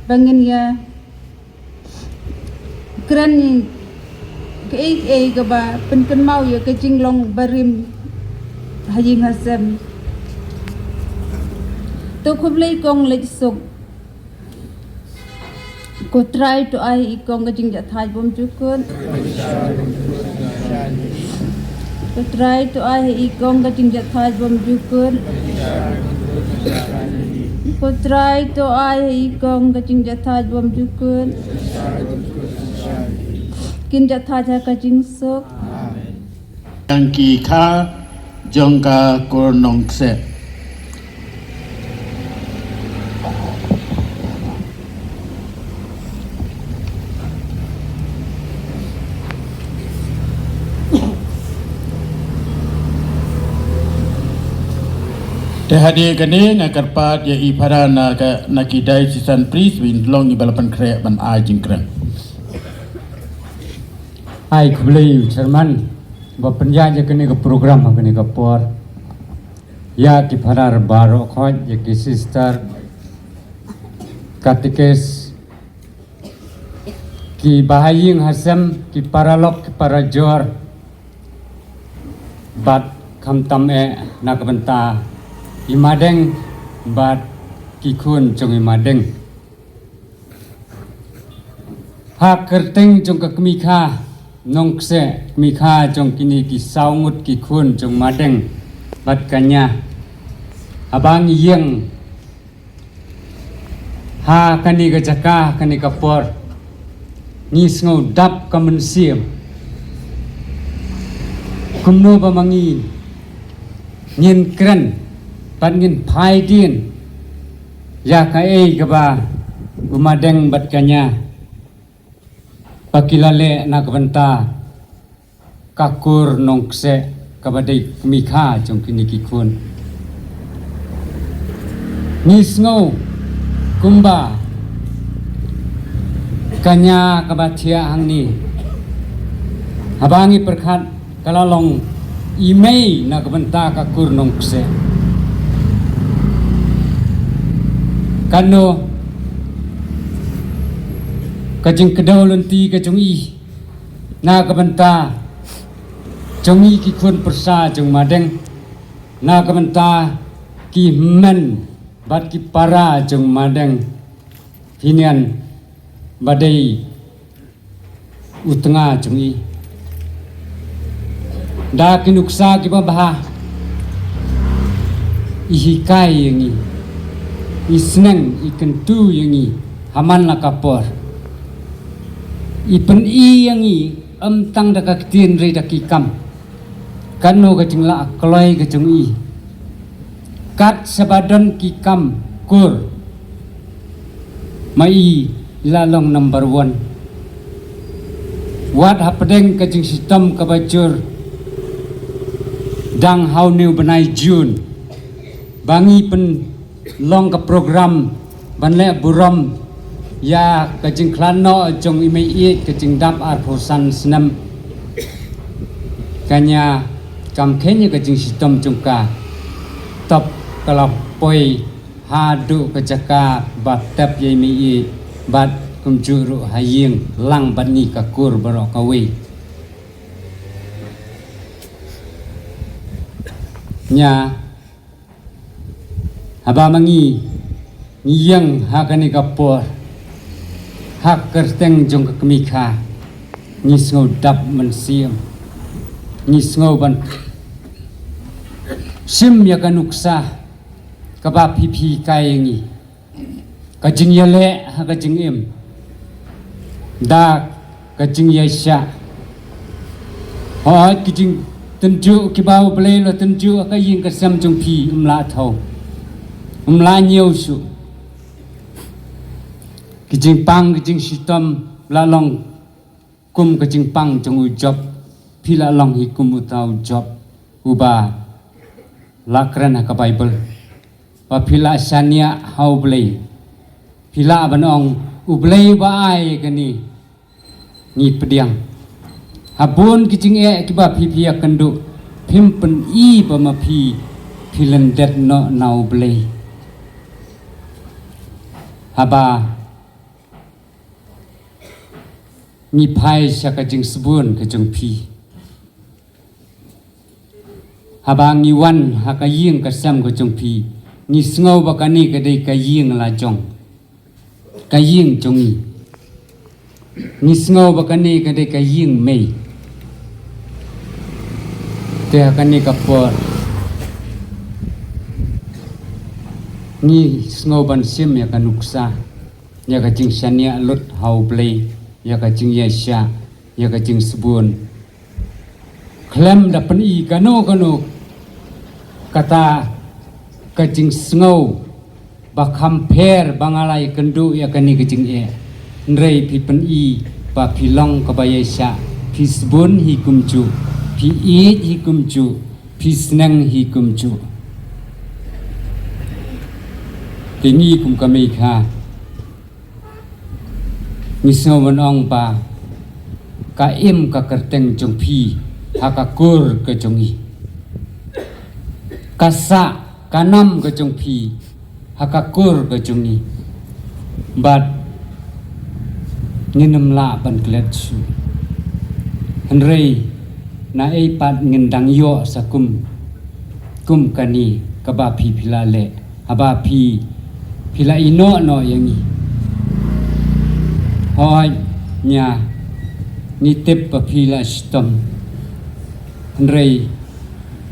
ba ngin ïa kren kaei kaei kaba pynkynmaw ïa ka jinglong barim ha ïing ha sem. To khublei kong Leit Suk. Ko Trai to ai i kong ka jingjahthait bymjukut. Ko Trai to ai ha i kong ka jingjahthait bymjukut. Ko Trai to ai ha i kong ka jingjahthait bymjukut. Kin jahthait ha ka jingsuk. Tang ki kha jong ka kur Nongkseh. Te hadien kane nga kyrpad ïa i para na ka, na ki diocesan priest ba in long i ba la pynkhreh ban ai jingkren. Ai khublei u chairman ba pynïaid ïa kane ka program ha kane ka por. Ïa ki para baroh khoit, ïa ki sister, katekis, ki bahaïing hasem, ki paralok, ki parajor, bad khamtam eh na ka bynta i madeng bad ki khun jong i madeng. Ha kyrteng jong ka kmie kha Nongkseh, kmie kha jong kine ki saw ngut ki khun jong madeng bad kñia, haba ngi ïeng ha kane ka jaka, kane ka por, ngi sngew dap ka mynsiem kumno ba ma ngi ngin kren bad ngin phai dien ïa kaei kaba u madeng bad kñia ba ki la leh na ka bynta ka kur Nongkseh kaba dei kmie kha jong kine ki khun. Ngi sngew kumba kñia kaba thiah hangne Haba ngi pyrkhat ka la long i mei na ka bynta ka kur Nongkseh. Kano ka jingkdew lynti ka jong i na ka bynta jong i ki khun pyrsa jong Madeng, na ka bynta ki hynmen bad ki para jong Madeng, pynïaid ba dei u tnga jong i. Da ki nuksa kiba bha, i hikai ïa ngi, i sneng, i kyntu ïa ngi ha man la ka por. I pyni ïa ngi ym tang da ka ktien hynrei da ki kam. Kano ka jinglah kloi ka jong i. Kat shaba don ki kam kur, ma i la long number one. Wat hapdeng ka jingshitom kaba jur, dang ha une u bnai June ba ngi pynlong ka program ban leh burom ïa ka jingkhlad noh jong i mei ïeit ka jingdap arphew san snem. Kane kam kheiñ ïa ka jingshitom jong ka, tip ka la poi haduh ka jaka ba tep ïa i mei ïeit bad kumjuh ruh ha ïing lang bad ngi ka kur baroh kawei. Nia, haba ma ngi ngi ïeng ha kane ka por, ha ka kyrteng jong ka kmie kha, ngi sngew dap mynsiem, ngi sngew ban shim ïa ka nuksa kaba phi phi kai ïa ngi. Ka jingïaleh ha ka jingim da ka jingïaishah. Hooid, ki jingtynjuh kiba U Blei u la tynjuh ha ka ïing ka sem jong phi, ym lah thaw, ym lah ñiew shuh. Ki jingpang ki jingshitom la long kum ka jingpang jong u Job. Phi la long hi kum uta u Job uba la kren ha ka Baibl, ba phi la shaniah ha U Blei. Phi lah ban ong, U Blei uba ai kane, ngi pdiang. Ha bun ki jingeh kiba phi phi ïakynduh, phim pyni ba ma phi phi lyndet noh na U Blei. Haba ngi phai sha ka jingsbun ka jong phi, haba ngi wan ha ka ïing ka sem ka jong phi, ngi sngew ba kane ka dei ka ïing la jong, ka ïing jong ngi. Ngi sngew ba kane ka dei ka ïing mei. Te ha kane ka por ngi sngew ban shim ïa ka nuksa, ïa ka jingshaniah lut ha U Blei, ïa ka jingïaishah, ïa ka jingsbun. Khlem da pyni kano kano kata ka jingsngew ba kham pher ba nga la ïakynduh ïa kane ka jingeh. Hynrei phi pyni ba phi long kaba ïaishah, phi sbun hi kumjuh, phi ïeit hi kumjuh, phi sneng hi kumjuh. Te ngi kum ka mei kha, ngi sngew ban ong ba ka im ka kyrteng jong phi ha ka kur ka jong ngi. Ka sah ka nam ka jong phi ha ka kur ka jong ngi. Bad ngin ym lah ban klet shuh. Hynrei naei pat ngin dang ïoh sa kum, kum kane kaba phi phi la leh, haba phi phi la ïehnoh noh ïa ngi. Hooid, nia, ngi tip ba phi la shitom. Hynrei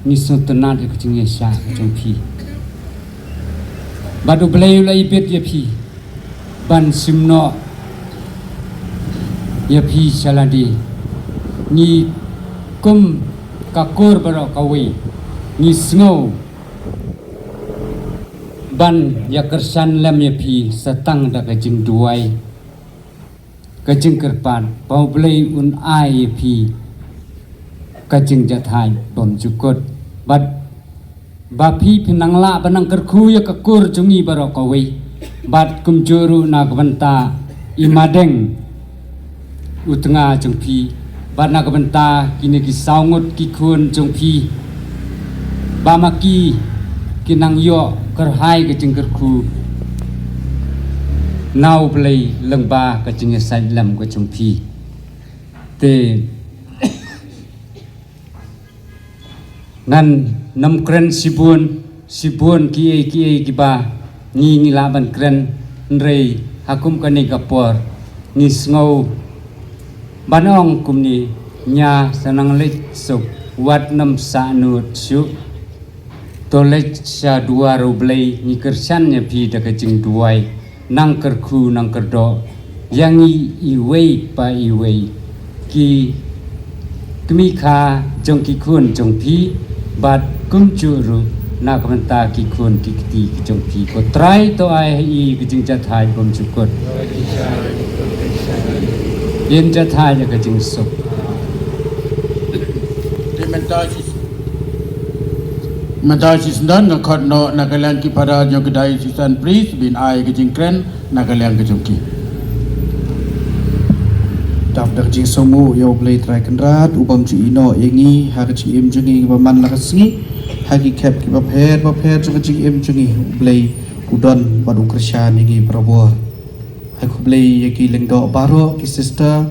ngi sngewtynnat ïa ka jingïaishah ka jong phi. Bad U Blei u la ibit ïa phi ban shim noh ïa phi sha lade. Ngi kum ka kur baroh kawei ngi sngew ban ïakyrshan lem ïa phi sa tang da ka jingduwai, ka jingkyrpad ba U Blei un ai ïa phi ka jingjahthait bymjukut. Bad ba phi phin nang lah ban nang kyrkhu ïa ka kur jong ngi baroh kawei. Bad kumjuh ruh na ka bynta i Madeng u tnga jong phi, Bad na ka bynta kine ki saw ngut ki khun jong phi, ba ma ki ki nang ïoh kyrhai ka jingkyrkhu na U Blei lyngba ka jingïasaid lem ka jong phi. Te ngan nym kren shibun shibun kiei kiei kiba ngi ngi lah ban kren, hynrei ha kum kane ka por ngi sngew ban ong kumne: Ñia sa nang leit suk, wat nym sahnud shuh. To leit sha duwar U Blei, ngi kyrshan ïa phi da ka jingduwai. Nang kyrkhu nang kyrdoh ïa ngi iwei pa iwei, ki kmie kha jong ki khun jong phi, bad kumjuh ruh na ka bynta ki khun ki kti ki jong phi. Ko Trai to ai ha i ka jingjahthait bymjukut. Ïa jahthait ïa ka jingsuk. Te mynta shi, mynta shisyndon nga khot noh na ka liang ki Father jong ka Diocesan Priest ban ai ka jingkren na ka liang ka jong ki. Dap da ka jingsngew ïa U Blei Trai Kynrad, u bym ju ïehnoh ïa ngi ha ka jingim jong ngi ba man la ka sngi, ha ki khep kiba pher bapher jong ka jingim jong ngi. U Blei u don bad u kyrshan ïa ngi barabor. Ai khublei ïa ki lyngdoh baroh, ki sister,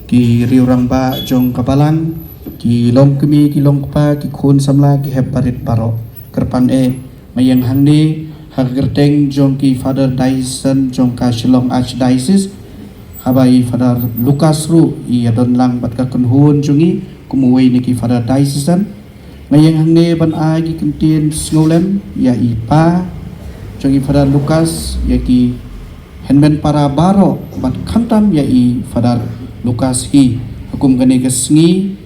ki riew rangbah jong ka balang, ki longkmie ki longkpa, ki khun samla, ki hep barit baroh. Kyrpang eh, nga ïeng hangne ha ka kyrteng jong ki Father Diocesan jong ka Shillong Archdiocese, haba i Father Lucas ruh i ïadon lang bad ka kynhun jong ngi kum uwei na ki Father Diocesan. Nga ïeng hangne ban ai ki kyntien sngewlem ïa i pa jong i Father Lucas, ïa ki hynmen para baroh, bad khamtam ïa i Father Lucas hi, ha kum kane ka sngi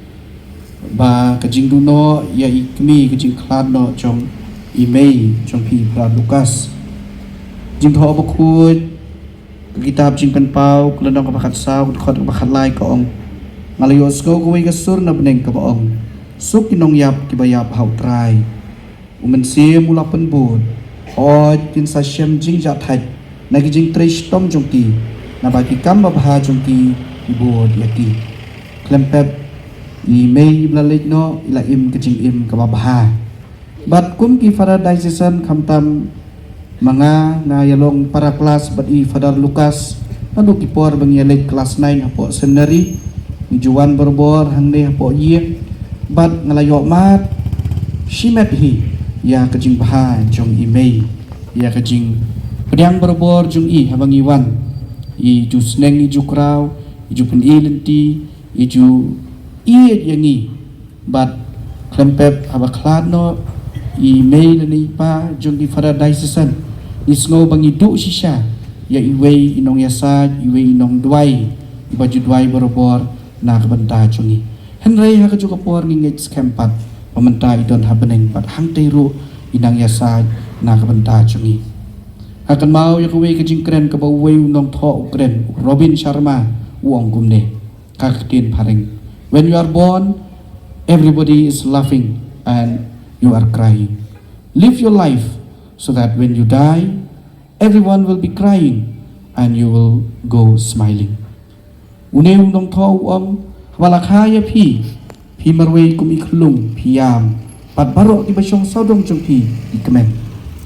ba ka jingduh noh ïa i kmie, ka jingkhlad noh jong i mei jong phi Father Lucas. Jingthoh Bakhuid, ka kitab Jingpynpaw, ka lynnong kaba khatsaw, ka dkhot kaba khatlai ka ong: Nga la ïohsngew kawei ka sur na bneng kaba ong: Suk ki nongïap kiba ïap ha U Trai. U Mynsiem u la pynbud: Hooid, kin sa shem jingjahthait na ki jingtrei shitom jong ki, naba ki kam babha jong ki, ki bud ïa ki. Khlem pep, i mei ba la leit noh i la im ka jingim kaba bha. Bad kum ki Father Diocesan, khamtam ma nga, nga ïalong para klas bad i Father Lucas naduh ki por ba ngi ïaleit klas nine hapoh seminary. Ngi ju wan barabor hangne hapoh ïing, bad nga la ïohmad shimet hi ïa ka jingbha jong i mei, ïa ka jingpdiang barabor jong i haba ngi wan. I ju sneng, i ju kraw, i ju pyni lynti, i ju ïeit ïa ngi. Bad khlem pep, haba khlad noh i mei lane i pa jong ki Father Diocesan, ngi sngew ba ngi duh shisha ïa iwei i nongïasaid, iwei i nongduwai, iba ju duwai barabor na ka bynta jong ngi. Hynrei ha kajuh ka por ngi ngeit skhem pat ba mynta i don ha bneng, bad hangtei ruh i nang ïasaid na ka bynta jong ngi. Nga kynmaw ïa kawei ka jingkren kaba uwei u nongthoh u kren, u Robin Sharma, u ong kumne, ka ktien phareng: When you are born, everybody is laughing and you are crying. Live your life so that when you die, everyone will be crying and you will go smiling. Une u nongthoh u ong, haba la kha ïa phi, phi marwei kum i khyllung, phi ïam. Bad baroh kiba shong sawdong jong phi ki kmen.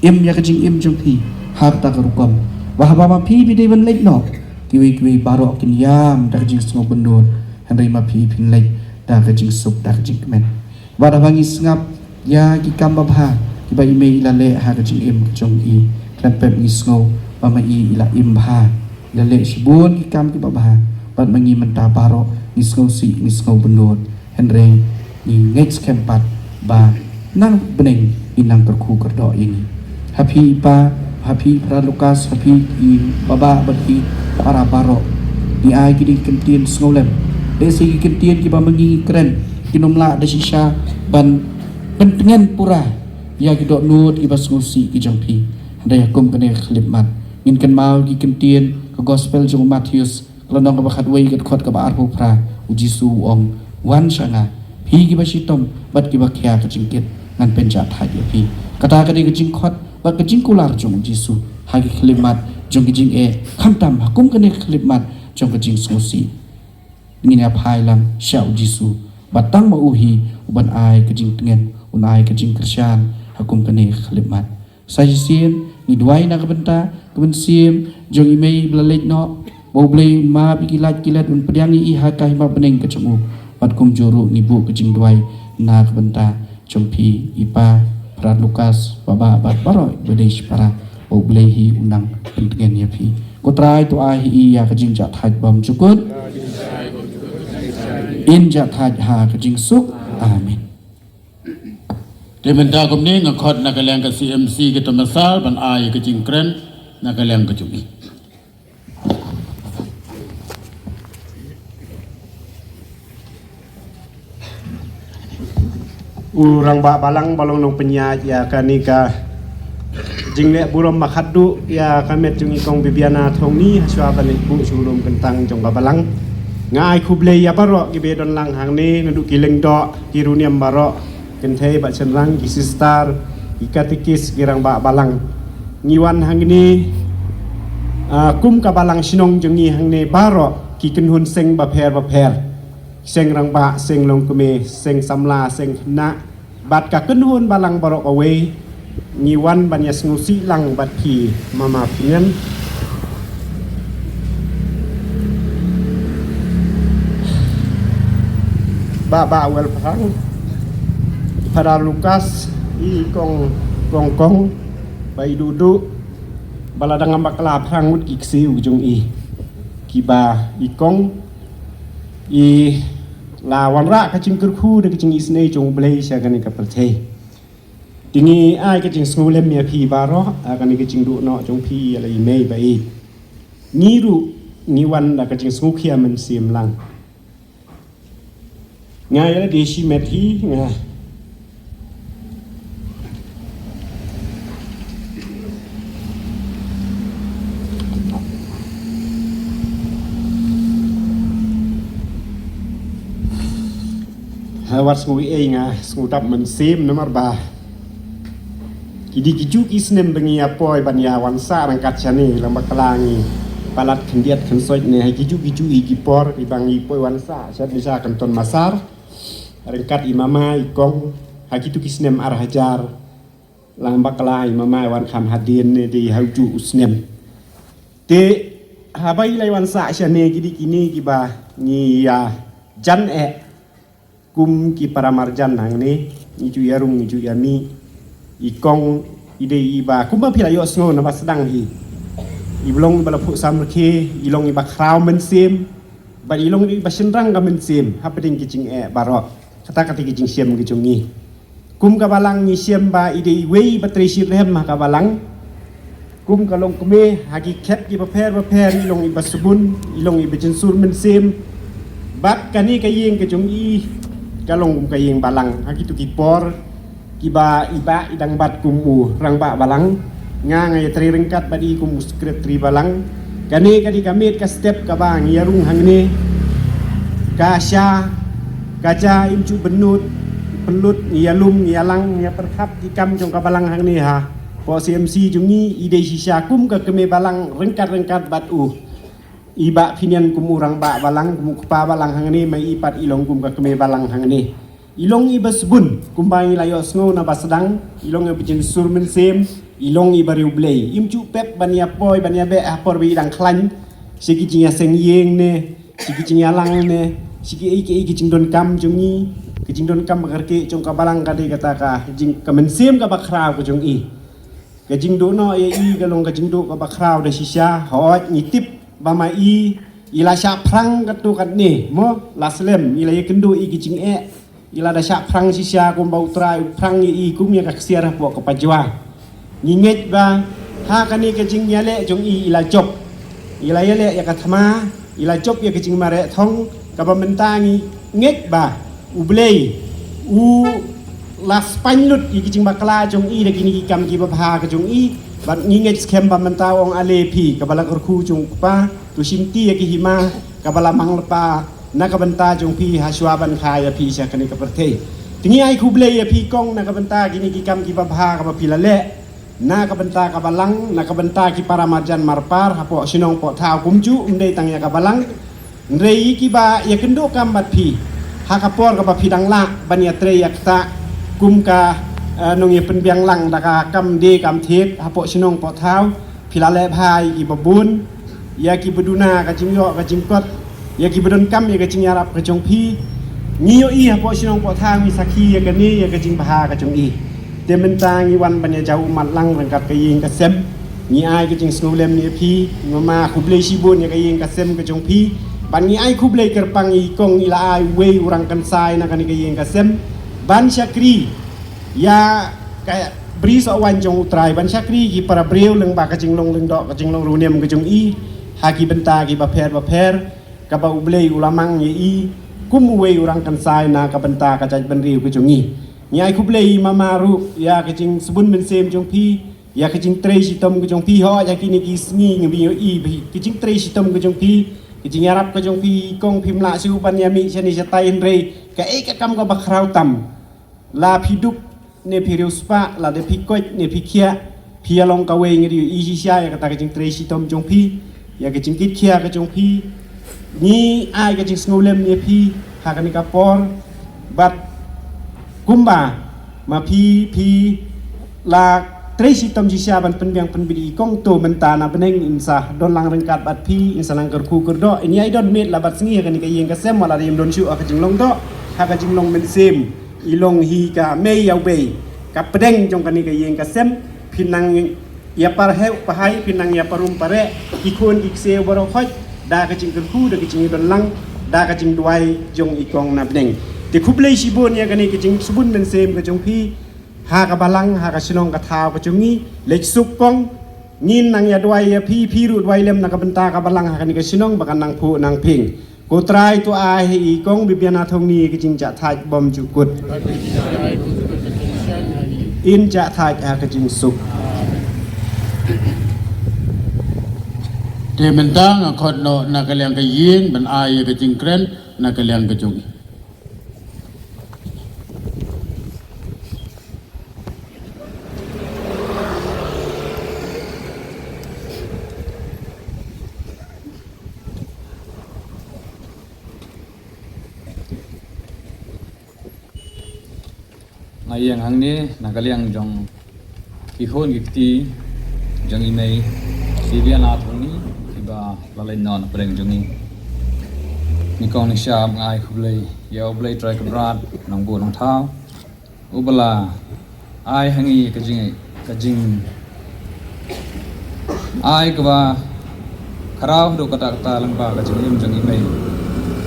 Im ïa ka jingim jong phi ha kata ka rukom, ba haba ma phi phi dei ban leit noh, kiwei kiwei baroh kin ïam da ka jingsngewbynnud, hynrei ma phi phin leit da ka jingsuk, da ka jingkmen. Bad haba ngi sngap ïa ki kam babha kiba i mei i la leh ha ka jingim ka jong i, khlem pep ngi sngew ba ma i i la im bha, i la leh shibun ki kam kiba bha. Bad ma ngi mynta baroh ngi sngewsih, ngi sngewbynnud, hynrei ngi ngeit skhem pat ba na bneng i nang kyrkhu kyrdoh ïa ngi. Ha phi i pa, ha phi i Father Lucas, ha phi i Baba bad ki para baroh, ngi ai kine ki kyntien sngewlem. Lehse ki kyntien kiba ma ngi ngi kren kin ym lah da shisha ban pyntngen pura ïa ki dohnud kiba sngewsih ki jong phi. Hynrei ha kum kane ka khyllipmat ngin kynmaw ki kyntien ka Gospel jong u Mathaios, ka lynnong kaba khatwei, ka dkhot kaba arphew phra. U Jisu u ong, wan sha nga, phi kiba shitom bad kiba khia ka jingkit, ngan pynjahthait ïa phi. Kata ka dei ka jingkhot bad ka jingkular jong u Jisu ha ki khyllipmat jong ki jingeh, khamtam ha kum kane ka khyllipmat jong ka jingsngewsih. Ngin ïa phai lang sha u Jisu, bad tang ma u hi u ban ai ka jingtngen, un ai ka jingkyrshan ha kum kane ka khyllipmat. Sa shisien ngi duwai na ka bynta ka mynsiem jong i mei ba la leit noh, ba U Blei un map ïa ki lait ki let, un pdiang ïa i ha ka hima bneng ka jong u. Bad kumjuh ruh ngi buh ka jingduwai na ka bynta jong phi i pa, Brother Lucas, Baba bad baroh ba dei shipara, ba U Blei hi u nang pyntngen ïa phi. Ko Trai, to ai hi ïa ka jingjahthait bymjukut. In jahthait ha ka jingsuk. Amen. Te mynta kumne nga khot na ka liang ka C M C ka Tomasar ban ai ka jingkren na ka liang ka jong i. U rangbah balang ba long nongpynïaid ïa kane ka jingleh burom ba khatduh ïa ka met jong i Kong Bibiana Thongni, hashwa ban leit buh sha u lum kyntang jong ka balang. Nga ai khublei ïa baroh kiba don lang hangne, naduh ki lyngdoh, ki riewniam baroh, kynthei bad shynrang, ki sister, ki katikis, ki rangbah balang. Ngi wan hangne, ah, kum ka balang shnong jong ngi hangne baroh, ki kynhun seng bapher bapher. Seng rangbah, seng longkmie, seng samla, seng khynnah, bad ka kynhun balang baroh kawei. Ngi wan ban ïa sngewsih lang bad phi, Mama Pynïan. Bah, Bah Welphrang, Brother Lucas, i Kong, Kong Kong, Bah Idudu, ba la dang ym bakla phrang ngut ki ksiew jong i, kiba i Kong i la wanrah ka jingkyrkhu da ka jingisynei jong U Blei sha kane ka pyrthei. Te ngi ai ka jingsngewlem ïa phi baroh ha kane ka jingduh noh jong phi ïa la i mei ba ïeit. Ngi ruh ngi wan da ka jingsngewkhia mynsiem lang. Nga ïa la dei shimet hi nga. Ha, wat sngew ei, nga sngew dap mynsiem namar ba ki dei kijuh ki snem ba ngi ïa poi ban ïa wan sah ryngkat shane, lang bakla ngi palat khyndiat khynsoit ne ha kijuh kijuh i ki por, kiba ngi poi wan sah shane sha Kanton Masar ryngkat i Mama i Kong ha kitu ki snem ar hajar. Lang bakla i Mama i wan kham hadien ne dei ha ujuh u snem. Te haba i la wan sah shane, ki dei kine kiba ngi ïa jan eh kum ki para marjan hangne, ngi ju ïa rung, ngi ju ïa mih. I Kong i dei iba, kumba phi la ïohsngew naba sdang hi, i ba long iba la phuh samrkhie, i long iba khraw mynsiem, bad i long iba shynrang ka mynsiem hapdeng ki jingeh baroh. Kata kata ki jingshem ki jong ngi. Kum ka balang ngi shem ba i dei iwei ba trei shitrhem ha ka balang. Kum ka longkmie, ha ki khet kiba pher bapher i long iba sbun, i long iba jynsur mynsiem. Bad kane ka ïing ka jong i ka long kum ka ïing balang ha kitu ki por kiba i Bah i dang bat kum u rangbah balang. Nga nga ïa trei ryngkat bad i kum u secretary balang. Kane ka dei ka miet ka step kaba ngi ïa rung hangne. Ka sha, ka ja im ju pynlut, pynlut, ngi ïa lum, ngi ïa lang, ngi ïa pyrkhat ki kam jong ka balang hangne ha. Pok C M C jong ngi i dei shisha kum ka kmie balang ryngkat ryngkat bad u. I Bah Pynïan kum u rangbah balang, kum u kpa balang hangne, ma i pat i long kum ka kmie balang hangne. I long iba sbun, kumba ngi la ïohsngew naba sdang, i long iba jynsur mynsiem, i long iba riewblei. Im ju pep ban ïa poi, ban ïa beh ha por ba i dang khlaiñ sha ki jingïaseng ïing ne, sha ki jingïalang ne, sha ki ei ki ei ki jingdonkam jong ngi. Ka jingdonkam ba kyrkieh jong ka balang ka dei kata ka jing, ka mynsiem kaba khraw ka jong i. Ka jingduh noh ïa i ka long ka jingduh kaba khraw da shisha. Hooid, ngi tip ba ma i i la shah phrang katto katne, mo, la slem, i la ïakynduh ïa ki jingeh. I la da shah phrang shisha kumba U Trai u phrang ïa i kum ïa ka ksiar hapoh ka pajwa. Ngi ngeit ba ha kane ka jingïaleh jong i, i la jop. I la ïaleh ïa ka thma, i la jop ïa ka jingmareh thong, kaba mynta ngi ngeit ba U Blei u la spaiñ lut ïa ki jingbakla jong i da kine ki kam kiba bha ka jong i. Bad ngi ngeit skhem ba mynta ong ale phi, kaba la kyrkhu jong u kpa, to shimti ïa ki hima kaba la mang lypa na ka bynta jong phi hashwa ban kha ïa phi sha kane ka pyrthei. Te ngi ai khublei ïa phi Kong na ka bynta kine ki kam kiba bha kaba phi la leh na ka bynta ka balang, na ka bynta ki para marjan marpar hapoh shnong poh thaw kumjuh, ym dei tang ïa ka balang. Hynrei ïa kiba ïakynduh kam bad phi ha ka por kaba phi dang lah ban ïatrei ïakta kum ka, eh, nongïapynbiang lang da ka kam die kam thied hapoh shnong poh thaw, phi la leh bha ïa kiba bun, ïa kiba duna ka jingïoh ka jingkot, ïa kiba donkam ïa ka jingïarap ka jong phi. Ngi ïohi hapoh shnong poh thaw, ngi sakhi ïa kane, ïa ka jingbha ka jong i. Te mynta ngi wan ban ïa jaw ummat lang ryngkat ka ïing ka sem. Ngi ai ka jingsngewlem ïa phi, ngi ma khublei shibun ïa ka ïing ka sem ka jong phi. Ban ngi ai khublei kyrpang i kong i la ai uwei u rangkynsai na kane ka ïing ka sem ban shakri ïa ka bri soh waiñ jong U Trai, ban shakri ki para briew lyngba ka jinglong lyngdoh, ka jinglong ruh niam ka jong i ha ki bynta kiba pher ba pher, kaba U Blei u la mang ïa i kum uwei u rangkynsai na ka bynta ka jaitbynriew ka jong i. Ngi ai khublei i mama ruh ïa ka jingsbun mynsiem jong phi, ïa ka jingtrei shitom ka jong phi. Hooid, ha kine ki sngi ngi ïohi ba ka jingtrei shitom ka jong phi, ka jingïarap ka jong phi i kong, phim lah shuh ban ïa mih shane shatai, hynrei kaei ka kam kaba khraw tam. La phi duk ne phi riewspah, lada phi koit ne phi khiah, phi ïa long kawei. Ngi ïohi shisha ïa kata ka jingtrei shitom jong phi, ïa ka jingkitkhia ka jong phi. Ngi ai ka jingsngewlem ïa phi ha kane ka por. Bad kumba ma phi, phi la trei shitom shisha ban pynbiang pynbit i kong, to mynta na bneng in sa don lang ryngkat bad phi, in sa nang kyrkhu kyrdoh, in ïai don miet la bad sngi ha kane ka ïing ka sem, wat la da im don shuh ha ka jinglong doh, ha ka jinglong mynsiem. I long hi ka mei ïa u bei, ka pdeng jong kane ka ïing ka sem. Phin nang ïa parhew pahai, phin nang ïa parum pareh, ki khun ki ksiew baroh khoit, da ka jingkyrkhu, da ka jingdon lang, da ka jingduwai jong i kong na bneng. Te khublei shibun ïa kane ka jingsbun mynsiem ka jong phi ha ka balang, ha ka shnong ka thaw ka jong ngi. Leit suk kong, ngin nang ïa duwai ïa phi, phi ruh duwai lem na ka bynta ka balang ha kane ka shnong ba kan nang phuh nang phieng. Ko Trai to ai ha i kong Bibiana Thongni ka jingjahthait bymjukut. In jahthait ha ka jingsuk. Te mynta nga khot noh na ka liang ka ïing ban ai ïa ka jingkren na ka liang ka jong i. Nga ïeng hangne na ka liang jong ki khun ki kti jong i mei Bibiana Thongni, kiba la leit noh na pdeng jong ngi. Nyngkong nyngshap nga ai khublei ïa U Blei Trai Kynrad Nongbuh Nongthaw, uba la ai ha ngi ka jing, ka jing ai kaba khraw haduh katta katta lyngba ka jingim jong i mei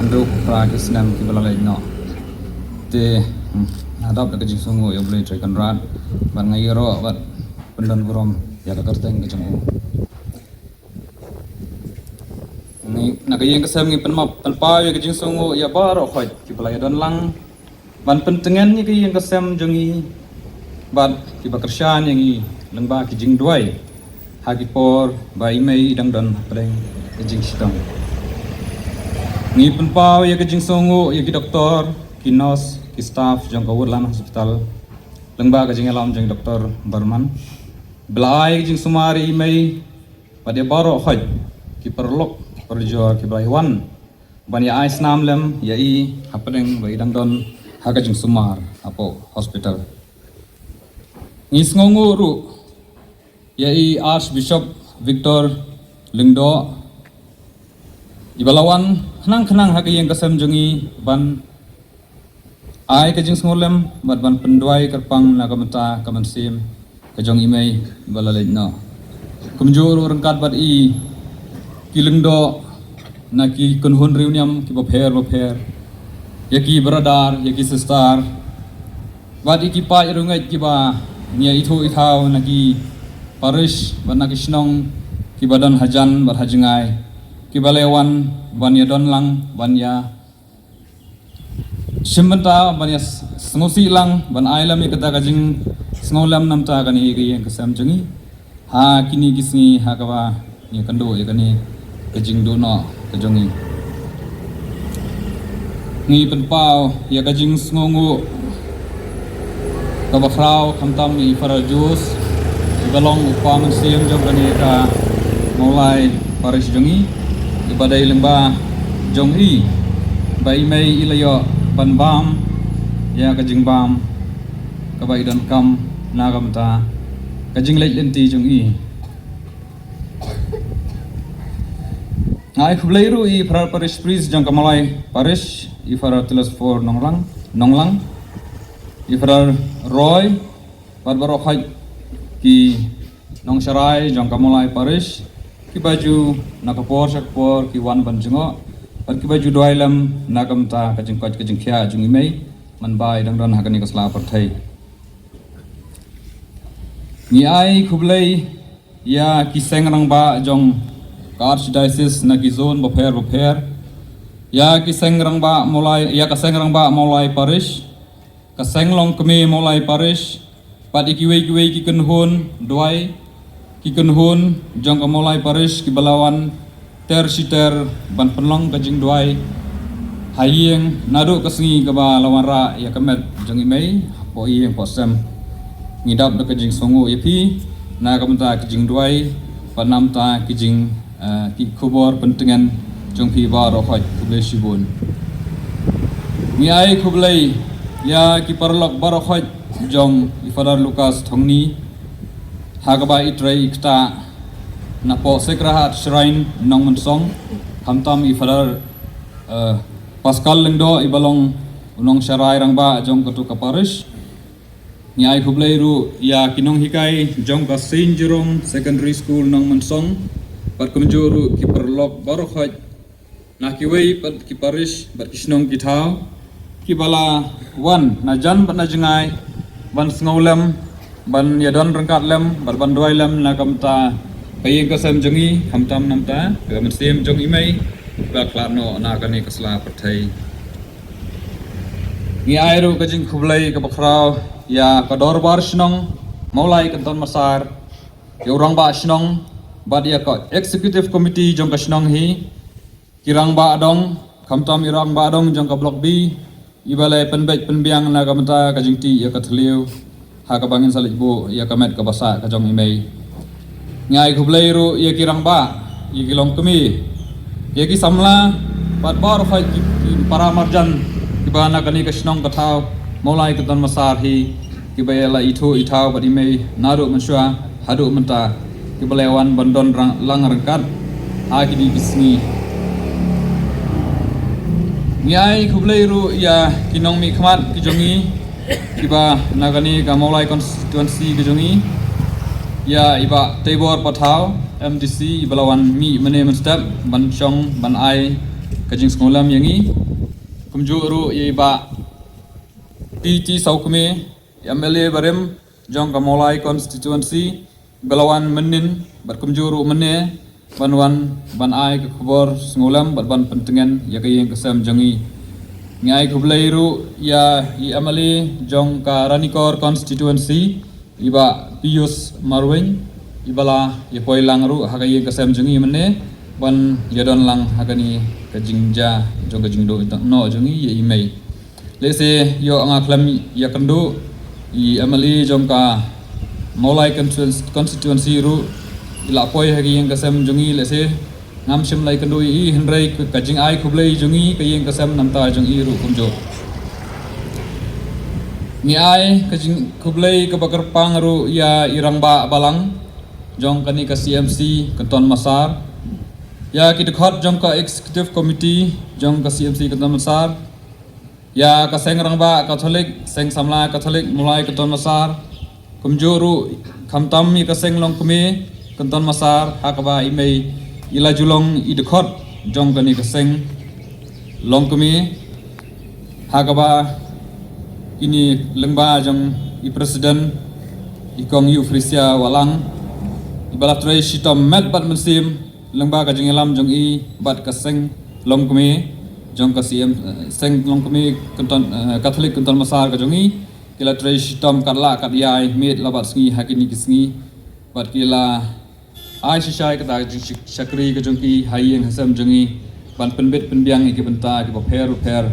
hynriew phra ki snem kiba la leit noh. Te, hmm, nga dap da ka jingsngewnguh ïa U Blei Trai Kynrad bad nga ïaroh bad pyndon burom ïa ka kyrteng ka jong u. Ngi, na ka ïing ka sem ngi pynmap pynpaw ïa ka jingsngewnguh ïa baroh khoit kiba la ïadon lang ban pyntngen ïa ka ïing ka sem jong ngi bad kiba kyrshan ïa ngi lyngba ki jingduwai ha ki por ba i mei i dang don hapdeng ka jingshitom. Ngi pynpaw ïa ka jingsngewnguh ïa ki doktor, ki nurse, ki staff jong ka Woodland Hospital lyngba ka jingïalam jong i Doktor Barman, ba la ai ka jingsumar ïa i mei bad ïa baroh khoit ki paralok ki parajor kiba la wan ban ïa ai snam lem ïa i hapdeng ba i dang don ha ka jingsumar hapoh hospital. Ngi sngewnguh ruh ïa i Archbishop Victor Lyngdoh, iba la wan khnang khnang ha ka ïing ka sem jong ngi ban ai ka jingsngewlem bad ban pynduwai kyrpang na ka bynta ka mynsiem ka jong i mei ba la leit noh. Kumjuh ruh ryngkat bad i, ki Lyngdoh na ki kynhun riewniam kiba pher ba pher, ïa ki brother, ïa ki sister, bad ïa ki paid riewngeit kiba ngi ïa ithuh ithaw na ki parish bad na ki shnong kiba don hajan bad hajngai, kiba la wan ban ïa don lang ban ïa shim bynta ban ïa s-, sngewsih lang ban ai lem ïa kata ka jingsngewlem namar kane ka ïing ka sem jong ngi. Ha kine ki sngi ha kaba ngi ïakynduh ïa kane ka jingduh noh ka jong ngi, ngi pynpaw ïa ka jingsngewnguh kaba khraw khamtam ïa i Father Jose, iba long u kpa mynsiem jong kane ka Mawlai Parish jong ngi, iba dei lyngba jong i, ba i mei i la ïoh ban bam ïa ka jingbam kaba i donkam na ka bynta ka jingleit lynti jong i. Nga ai khublei ruh ïa i Phadar Parish Priest jong ka Mawlai Parish, i Phadar Telesphore Nonglang, Nonglang, i Phadar Roy, bad baroh khoit ki nongsharai jong ka Mawlai Parish, kiba ju na ka por sha ka por ki wan ban jngoh, bad kiba ju duwai lem na ka bynta ka jingkoit ka jingkhiah jong i mei, mynba i dang don ha kane ka sla pyrthei. Ngi ai khublei ïa ki seng rangbah jong ka Archdiocese na ki zone bapher bapher, ïa ki seng rangbah Mawlai, ïa ka seng rangbah Mawlai Parish, ka seng longkmie Mawlai Parish, bad ïa kiwei kiwei ki kynhun duwai, ki kynhun jong ka Mawlai Parish kiba la wan ter shi ter ban pynlong ka jingduwai ha ïing naduh ka sngi kaba la wanrah ïa ka met jong i mei hapoh ïing hapoh sem. Ngi dap da ka jingsngewnguh ïa phi na ka bynta ka jingduwai bad na ka bynta ka jing, eh, ki khubor pyntngen jong phi baroh khoit. Khublei shibun. Ngi ai khublei ïa ki paralok baroh khoit jong i Phadar Lucas Thongni, ha kaba i trei i ktah napoh Sacred Heart Shrine Nongmynsong, khamtam i Phadar, eh, Pascal Lyngdoh iba long u nongsharai rangbah jong katu ka parish. Ngi ai khublei ruh ïa ki nonghikai jong ka Saint Jerome Secondary School Nongmynsong, bad kumjuh ruh ki paralok baroh khoit na kiwei pat ki parish bad ki shnong ki thaw, kiba la wan na jan bad na jngai ban sngewlem, ban ïadon ryngkat lem bad ban duwai lem na ka bynta ka ïing ka sem jong i, khamtam na ka bynta ka mynsiem jong i mei ba khlad noh na kane ka sla pyrthei. Ngi ai ruh ka jingkhublei kaba khraw ïa ka Dorbar Shnong Mawlai Kynton Massar, ïa u Rangbah Shnong bad ïa ka Executive Committee jong ka shnong hi, ki rangbah dong, khamtam i rangbah dong jong ka Block B, iba la pynbeit pynbiang na ka bynta ka jingtih ïa ka thliew ha kaba ngin sa leit buh ïa ka met kaba sah ka jong i mei. Ngi ai khublei ruh ïa ki rangbah, ïa ki longkmie, ïa ki samla bad baroh khoit ki, ki para marjan kiba na kane ka shnong ka thaw Mawlai Kynton Massar hi, kiba ïa la ithuh ithaw bad i mei naduh mynshuwa haduh mynta, kiba la wan ban don rang-, lang ryngkat ha kine ki sngi. Ngi ai khublei ruh ïa ki nongmihkhmat ki jong ngi kiba na kane ka Mawlai constituency ki jong ngi, ïa i Bah Teibor Pathaw, M D C, iba la wan mih mynne mynstep ban shong ban ai ka jingsngewlem ïa ngi. Kumjuh ruh ïa i Bah P T Sawkmie, M L A barim jong ka Mawlai constituency, ba la wan mynnin bad kumjuh ruh mynne ban wan ban ai ka khubor sngewlem bad ban pyntngen ïa ka ïing ka sem jong ngi. Ngi ai khublei ruh ïa i M L A jong ka Ranikor constituency, i Bah Pius Marwein, iba la ïa poi lang ruh ha ka ïing ka sem jong ngi mynne ban ïa don lang ha kane ka jingjia jong ka jingduh noh jong ngi ïa i mei. Lehse ïoh nga khlem ïa kynduh, i M L A jong ka Mawlai constituen-, constituency ruh i la poi ha ka ïing ka sem jong ngi, lehse ngam shym la ïa kynduh ïa i, hynrei ka, ka jingai khublei jong ngi ka ïing ka sem na ka bynta jong i ruh kumjuh. Ngi ai ka jingkhublei kaba kyrpang ruh ïa i Rangbah Balang jong kane ka C M C Kynton Massar, ïa ki dkhot jong ka Executive Committee jong ka C M C Kynton Massar, ïa ka seng rangbah Katholik, seng samla Katholik Mawlai Kynton Massar, kumjuh ruh khamtam ïa ka seng longkmie Kynton Massar, ha kaba i mei i la ju long i dkhot jong kane ka seng longkmie, ha kaba kine lyngba jong i president, i Kong Euphrasia Wahlang, iba la trei shitom met bad mynsiem lyngba ka jingïalam jong i bad ka seng longkmie jong ka C M, eh, seng longkmie Kynton, eh, Katholik Kynton Massar ka jong i, ki la trei shitom kat lah kat ïai miet la bad sngi ha kine ki sngi, bad ki la ai shisha ïa kata ka jingshakri ka jong ki ha ïing ha sem jong i ban pynbit pynbiang ïa ki bynta kiba pher bapher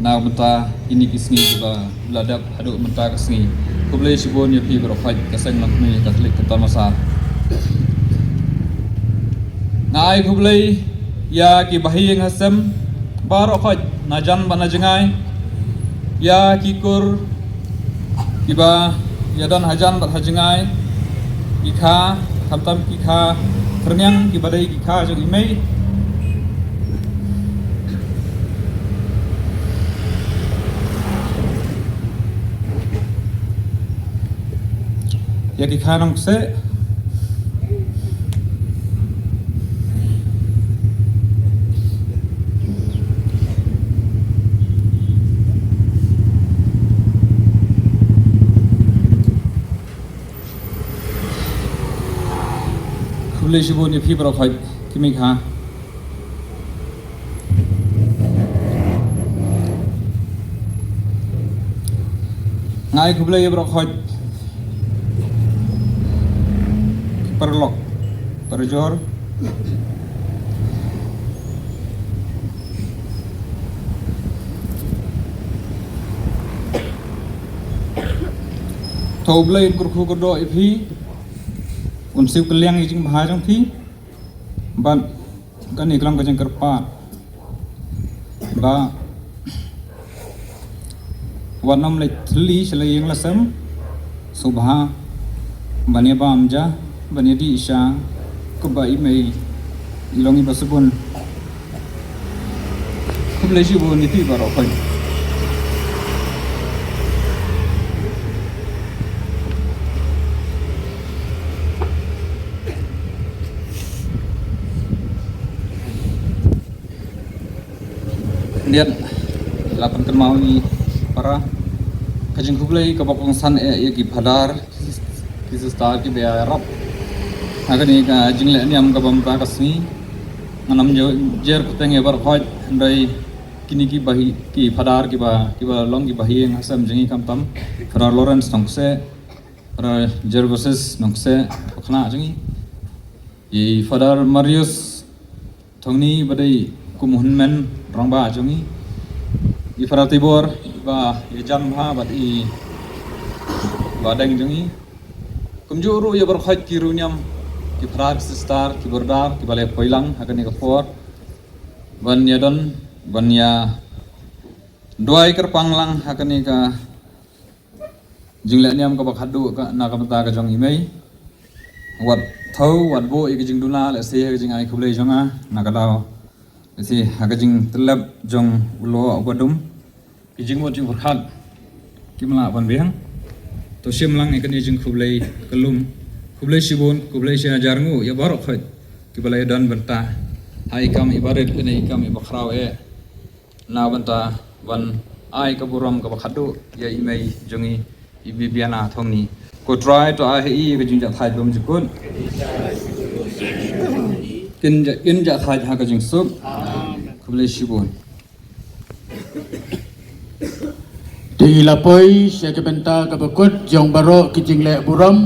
na ka bynta kine ki sngi kiba la dep haduh mynta ka sngi. Khublei shibun ïa phi baroh khoit ka seng longkmie Katholik Kynton Massar. Nga ai khublei ïa ki bahaïing hasem Baroh khoit na jan bad na jngai, ïa ki kur kiba ïadon hajan bad hajngai, ki kha, khamtam ki kha khyrniang kiba dei ki kha jong i mei. Ïa ki kha nongkseh. Khublei shibun ïa phi baroh khoit ki mei kha. Nga ai khublei ïa baroh khoit ki paralok parajor. To U Blei un kyrkhu kyrdoh ïa phi, un siew kylliang ïa ka jingbha jong phi. Bad kane ka long ka jingkyrpad ba wat nym leit thylli sha la ïing la sem, sngewbha ban ïa bam ja, ban ïa dih sha kaba i mei i long iba sbun. Khublei shibun ïa phi baroh khoit. Ngan la pynkynmaw ïa i para ka jingkhublei kaba kongsan eh ïa ki phadar, ki sister kiba ïarap ha kane ka jingleh niam kaba mynta ka sngi. Ngan ym ju jer pateng ïa baroh khoit, hynrei kine ki bahi, ki phadar kiba, kiba long ki bahaïing ha sem jong ngi, khamtam Phadar Lawrence Nongkseh, Phadar Gervasis Nongkseh, pakhynnah jong ngi, i Phadar Marius Thongni ba dei kum u hynmen rangbah jong ngi, i Phadar Tibor ba ïajan bha bad i Bah Deng jong ngi, kumjuh ruh ïa baroh khoit ki riewniam, ki phadar, ki sister, ki brother kiba la poi lang ha kane ka por ban ïadon, ban ïa duwai kyrpang lang ha kane ka jingleh niam kaba khadduh ka, na ka bynta ka jong i mei. Wat thew, wat buh ïa ka jingduna lehse ha ka jingai khublei jong nga na ka daw, lehse ha ka jingtyllep jong u lyoh uba dum. Ki jingmut jingpyrkhat kim lah ban biang. To shim lang ïa kane jingkhublei ka lum. Khublei shibun, khublei shi hajar nguh ïa baroh khoit kiba la ïadon bynta ha i kam iba rit lane i kam iba khraw eh, na bynta ban ai ka burom kaba khadduh ïa i mei jong ngi, i Bibiana Thongni. Ko Trai to ai ha i ka jingjahthait bymjukut. Kin ja, kin jahthait ha ka jingsuk. Khublei shibun. Te ngi la poi sha ka bynta kaba kut jong baroh ki jingleh burom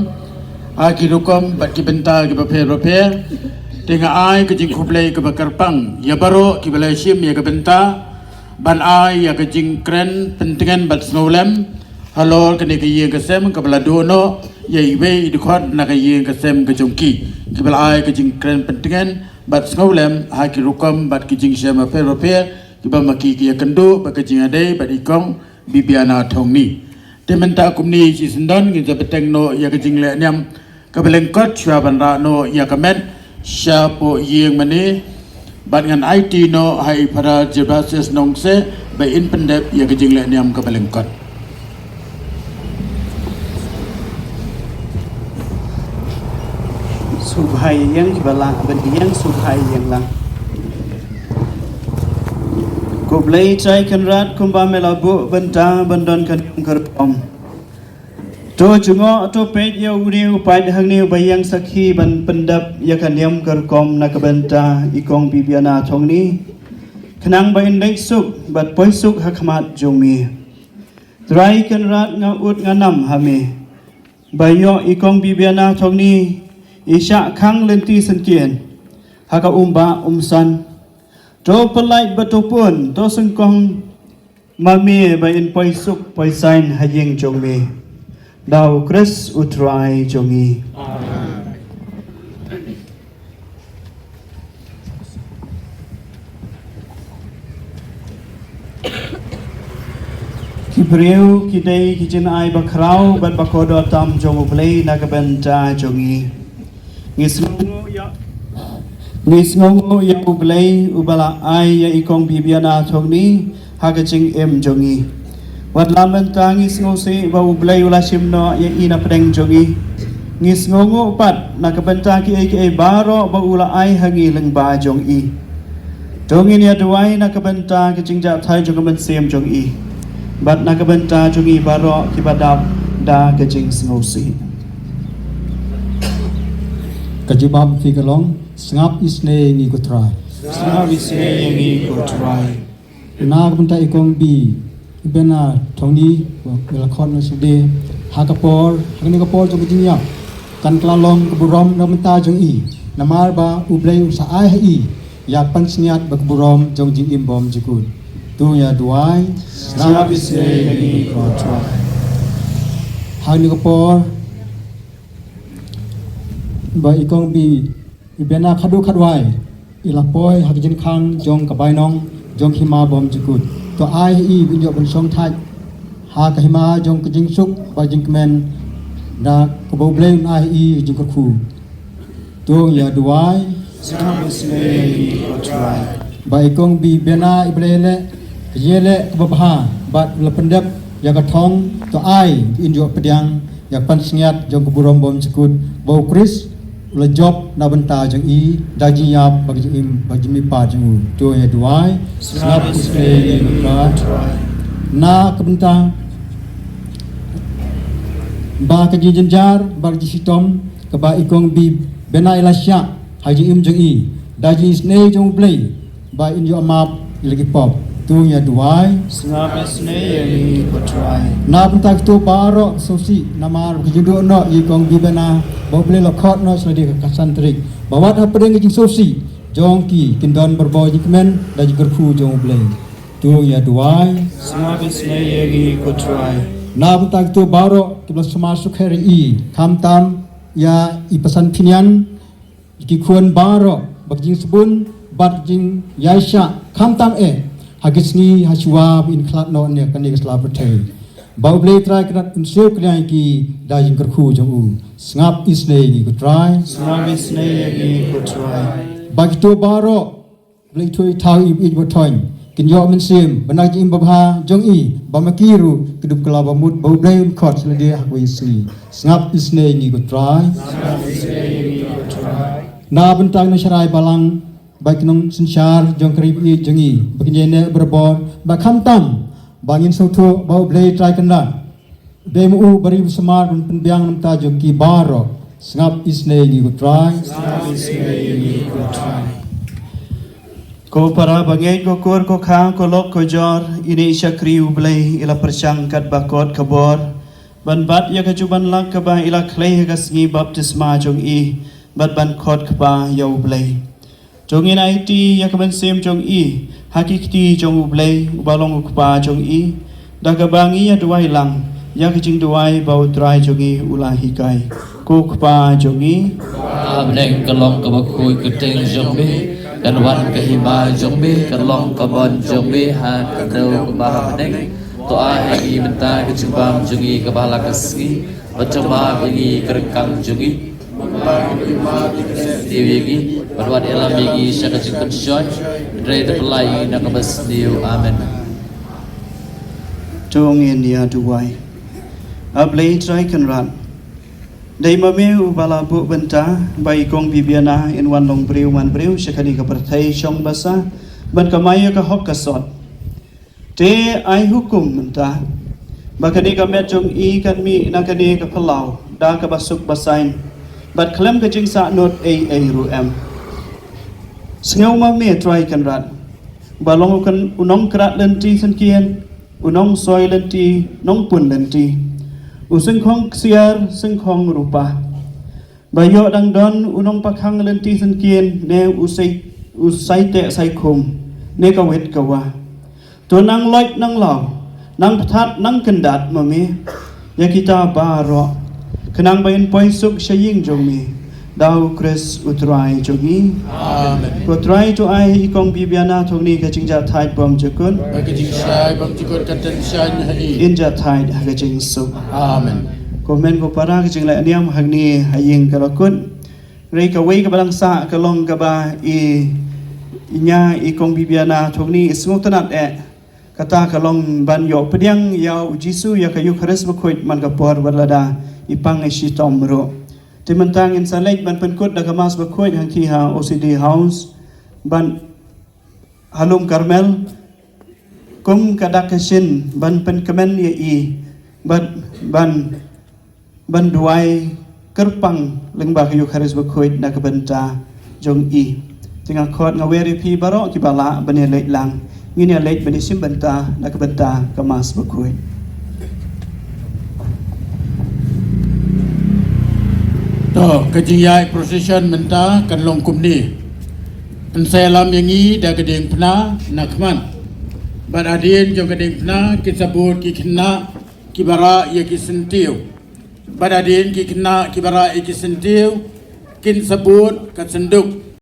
ha ki rukom bad ki bynta kiba pher bapher. Te nga ai ka jingkhublei kaba kyrpang ïa baroh kiba la shim ïa ka bynta ban ai ïa ka jingkren pyntngen bad sngewlem halor kane ka ïing ka sem kaba la duh noh ïa iwei i dkhot na ka ïing ka sem ka jong ki, kiba la ai ka jingkren pyntngen bad sngewlem ha ki rukom bad ki jingshem bapher bapher kiba ma ki ki ïakynduh bad ka jingïadei bad i Kong Bibiana Thongni. Te mynta kumne shisyndon ngin sa bteng noh ïa ka jingleh niam kaba lyngkot shuwa ban rah noh ïa ka met shapoh ïing mane, bad ngan aiti noh ha i Phadar Gervasis Nongkseh ba in pyndep ïa ka jingleh niam kaba lyngkot. Sngewbha ïeng kiba lah ban ïeng, sngewbha ïeng lang. Ko Blei Trai Kynrad, kumba me la buh bynta ban don ka niam ka rukom, to jngoh, to peit ïa une u paid hangne uba ïeng sakhi ban pyndep ïa ka niam ka rukom na ka bynta i Kong Bibiana Thongni, khnang ba in leit suk bad poi suk ha khmat jong me. Trai Kynrad, nga ud nga nam ha me ba ïoh i Kong Bibiana Thongni i shah khang lynti syngkien ha ka umbah umsan. To pyllait bad to pun, to sngewkong ma me ba in poi suk poi saiñ ha ïing jong me. Da u Khrist u Trai jong ngi. Amen. Ki briew ki dei ki jingai bakhraw bad bakordor tam jong U Blei na ka bynta jong ngi. Ngi sngewnguh ïa, ngi sngewnguh ïa U Blei uba la ai ïa i Kong Bibiana Thongni ha ka jingim jong ngi. Wat la mynta ngi sngewsih ba U Blei u la shim noh ïa i na pdeng jong ngi. Ngi sngewnguh pat na ka bynta kiei kiei baroh ba u la ai ha ngi lyngba jong i. To ngin ïa duwai na ka bynta ka jingjahthait jong ka mynsiem jong i bad na ka bynta jong i baroh kiba dap da ka jingsngewsih. Ka jubab phi ka long, sngap isnei ïa ngi ko Trai. Sngap isnei ïa ngi ko Trai. Na ka bynta i Kong Bibiana Thongni, ba la khot noh shadien, ha ka por, ha kane ka por jong ka jingïap, kan kylla long ka burom na ka bynta jong i, namar ba U Blei u sa ai ha i ïa ka pansngiat bad ka burom jong ka jingim bymjukut. To ngin ïa duwai. Sngap isnei ïa ngi ko Trai. Ha kane ka por ba i Kong Bibiana khadduh khadwai i la poi ha ka jingkhang jong ka bainong jong ka hima bymjukut. To ai ha i ba in ïoh ban shong thait ha ka hima jong ka jingsuk bad jingkmen da kaba U Blei un ai ha i ka jingkyrkhu. To ngin ïa duwai. Sngap isnei ïa ngi ko Trai. Ba i Kong Bibiana i ba la ïaleh ka jingïaleh kaba bha bad la pyndep ïa ka thong, to ai ba in ïoh pdiang ïa ka pansngiat jong ka burom bymjukut ba U Khrist u la jop na ka bynta jong i da ka jingïap bad ka jingim bad ka jingmihpat jong u. To ngin ïa duwai. Sngap isnei ïa ngi ko Trai. Na ka bynta ba ka jingjynjar bad ka jingshitom kaba i Kong Bibiana i la shah ha ka jingim jong i, da ka jingisnei jong U Blei ba in ïoh map ïa la ki pop. To ngin ïa duwai. Sngap isnei ïa ngi ko Trai. Na ka bynta kito baroh ki sngewsih namar ka jingduh noh ïa i Kong Bibiana ba U Blei u la khot noh sha lade ha ka san tarik, ba wat hapdeng ka jingsngewsih jong ki kin don barabor jingkmen da ka jingkyrkhu jong U Blei. To ngin ïa duwai. Sngap isnei ïa ngi ko Trai. Na ka bynta kito baroh kiba la sumar sukher ïa i, khamtam ïa i Pasan Phinian, ki khun baroh, ba ka jingsbun bad ka jingïaishah khamtam eh ha ki sngi ha shuwa ba in khlad noh ne kane ka sla pyrthei, ba U Blei Trai Kynrad un siew kylliang ïa ki da ka jingkyrkhu jong u. Sngap isnei ïa ngi ko Trai. Sngap isnei ïa ngi ko Trai. Ba kito baroh ba la ithuh ithaw ïa i ba thoiñ kin ïoh mynsiem ba na ka jingim babha jong i, ba ma ki ruh ki dup kylla ba mut ba U Blei un khot sha lade ha kawei ka sngi. Sngap isnei ïa ngi ko Trai. Sngap isnei ïa ngi ko Trai. Na ka bynta ki nongsharai balang bad ki nongsynshar jong ka ri baieit jong i ba kin ïaineh barabor, ba khamtam ba ngin sngewthuh ba U Blei Trai Kynrad dei ma u ba ri ba sumar ban pynbiang na ka bynta jong ki baroh. Sngap isnei ïa ngi ko Trai. Sngap isnei ïa ngi ko Trai. Ko para bangeit, ko kur, ko kha, ko lok, ko jor, ine i shakri U Blei i la pyrshang katba kot ka bor ban bat ïa ka jubanlak kaba i la khlei ha ka sngi baptisma jong i bad ban khot kpa ïa U Blei. To ngin aiti ïa ka mynsiem jong i ha ki kti jong U Blei uba long U Kpa jong i, da kaba ngi ïa duwai lang ïa ka jingduwai ba U Trai jong i u la hikai. Ko Kpa jong i, ha bneng, ka long kaba khuid ka kyrteng jong me, kan wan ka hima jong me, kan long ka mon jong me ha ka kyrteng kaba ha bneng. To ai ha ngi mynta ka jingbam jong ngi kaba ha la ka sngi, bad to map ïa ngi ka ryngkang jong ngi, sniew ïa ngi, bad wat ïalam ïa ngi sha ka jingpynshoi, hynrei to pyllait ïa ngi na kaba sniew. Amen. To ngin ïa duwai. A Blei Trai Kynrad, dei ma me uba la buh bynta ba i Kong Bibiana in wan long briew man briew sha kane ka pyrthei shong basa ban kamai ïa ka hok ka sot. Te ai hukum mynta ba kane ka met jong i kan mih na kane ka phyllaw da kaba suk ba saiñ bad khlem ka jingsahnud ei ei ruh em. Sngew ma me Trai Kynrad ba long u kan, u nongkrat lynti syngkien, u nongsoi lynti, nongpun lynti, u syngkhong ksiar, syngkhong rupa. Ba ïoh dang don u nongpakhang lynti syngkien ne u sai, u saiteh saikhum ne ka wit ka wa. To nang loit nang law, nang pthat nang kyndat ma me ïa kita baroh, khnang ba in poi suk sha ïing jong me Da u Khrist u Trai jong ngi. Amen. Ko Trai to ai i kong Bibiana thong ni ka jingjahthait bymjukut. Ba ka jingshai bymjukut kan tang shai ha i. In jahthait ha ka jingsuk. Amen. Ko men ko para ka jingleh niam ha kani ha ïing ka la kut. Rei kawei ka balang sah ka long kaba i nia i kong Bibiana thong ni i sngewtynnat eh. Kata ka long ban ïoh pdiang ïa u Jisu ïa ka Eukharist bakhuid man ka por wat lada i pang i shitom ruh. Te mynta ngin sa leit ban pynkut da ka Mass bakhuid hangtei ha O C D House ban ha lum Karmel kum ka dak ka shin ban pynkmen ïa i bad ban ban duwai kyrpang lyngba ka Eukharist bakhuid na ka bynta jong i. Te nga khot nga wer ïa phi baroh kiba lah ban ïa leit lang. Ngin ïa leit ban ïa shim bynta na ka bynta ka Mass bakhuid. To ka jingïaid procession mynta kan long kumne. Yn sa ïalam ïa ngi da ka diengphna na khmat. Bad hadien jong ka diengphna kin sa bud ki khynnah kiba rah ïa ki syntiew. Bad hadien ki khynnah kiba rah ïa ki syntiew kin sa bud ka synduk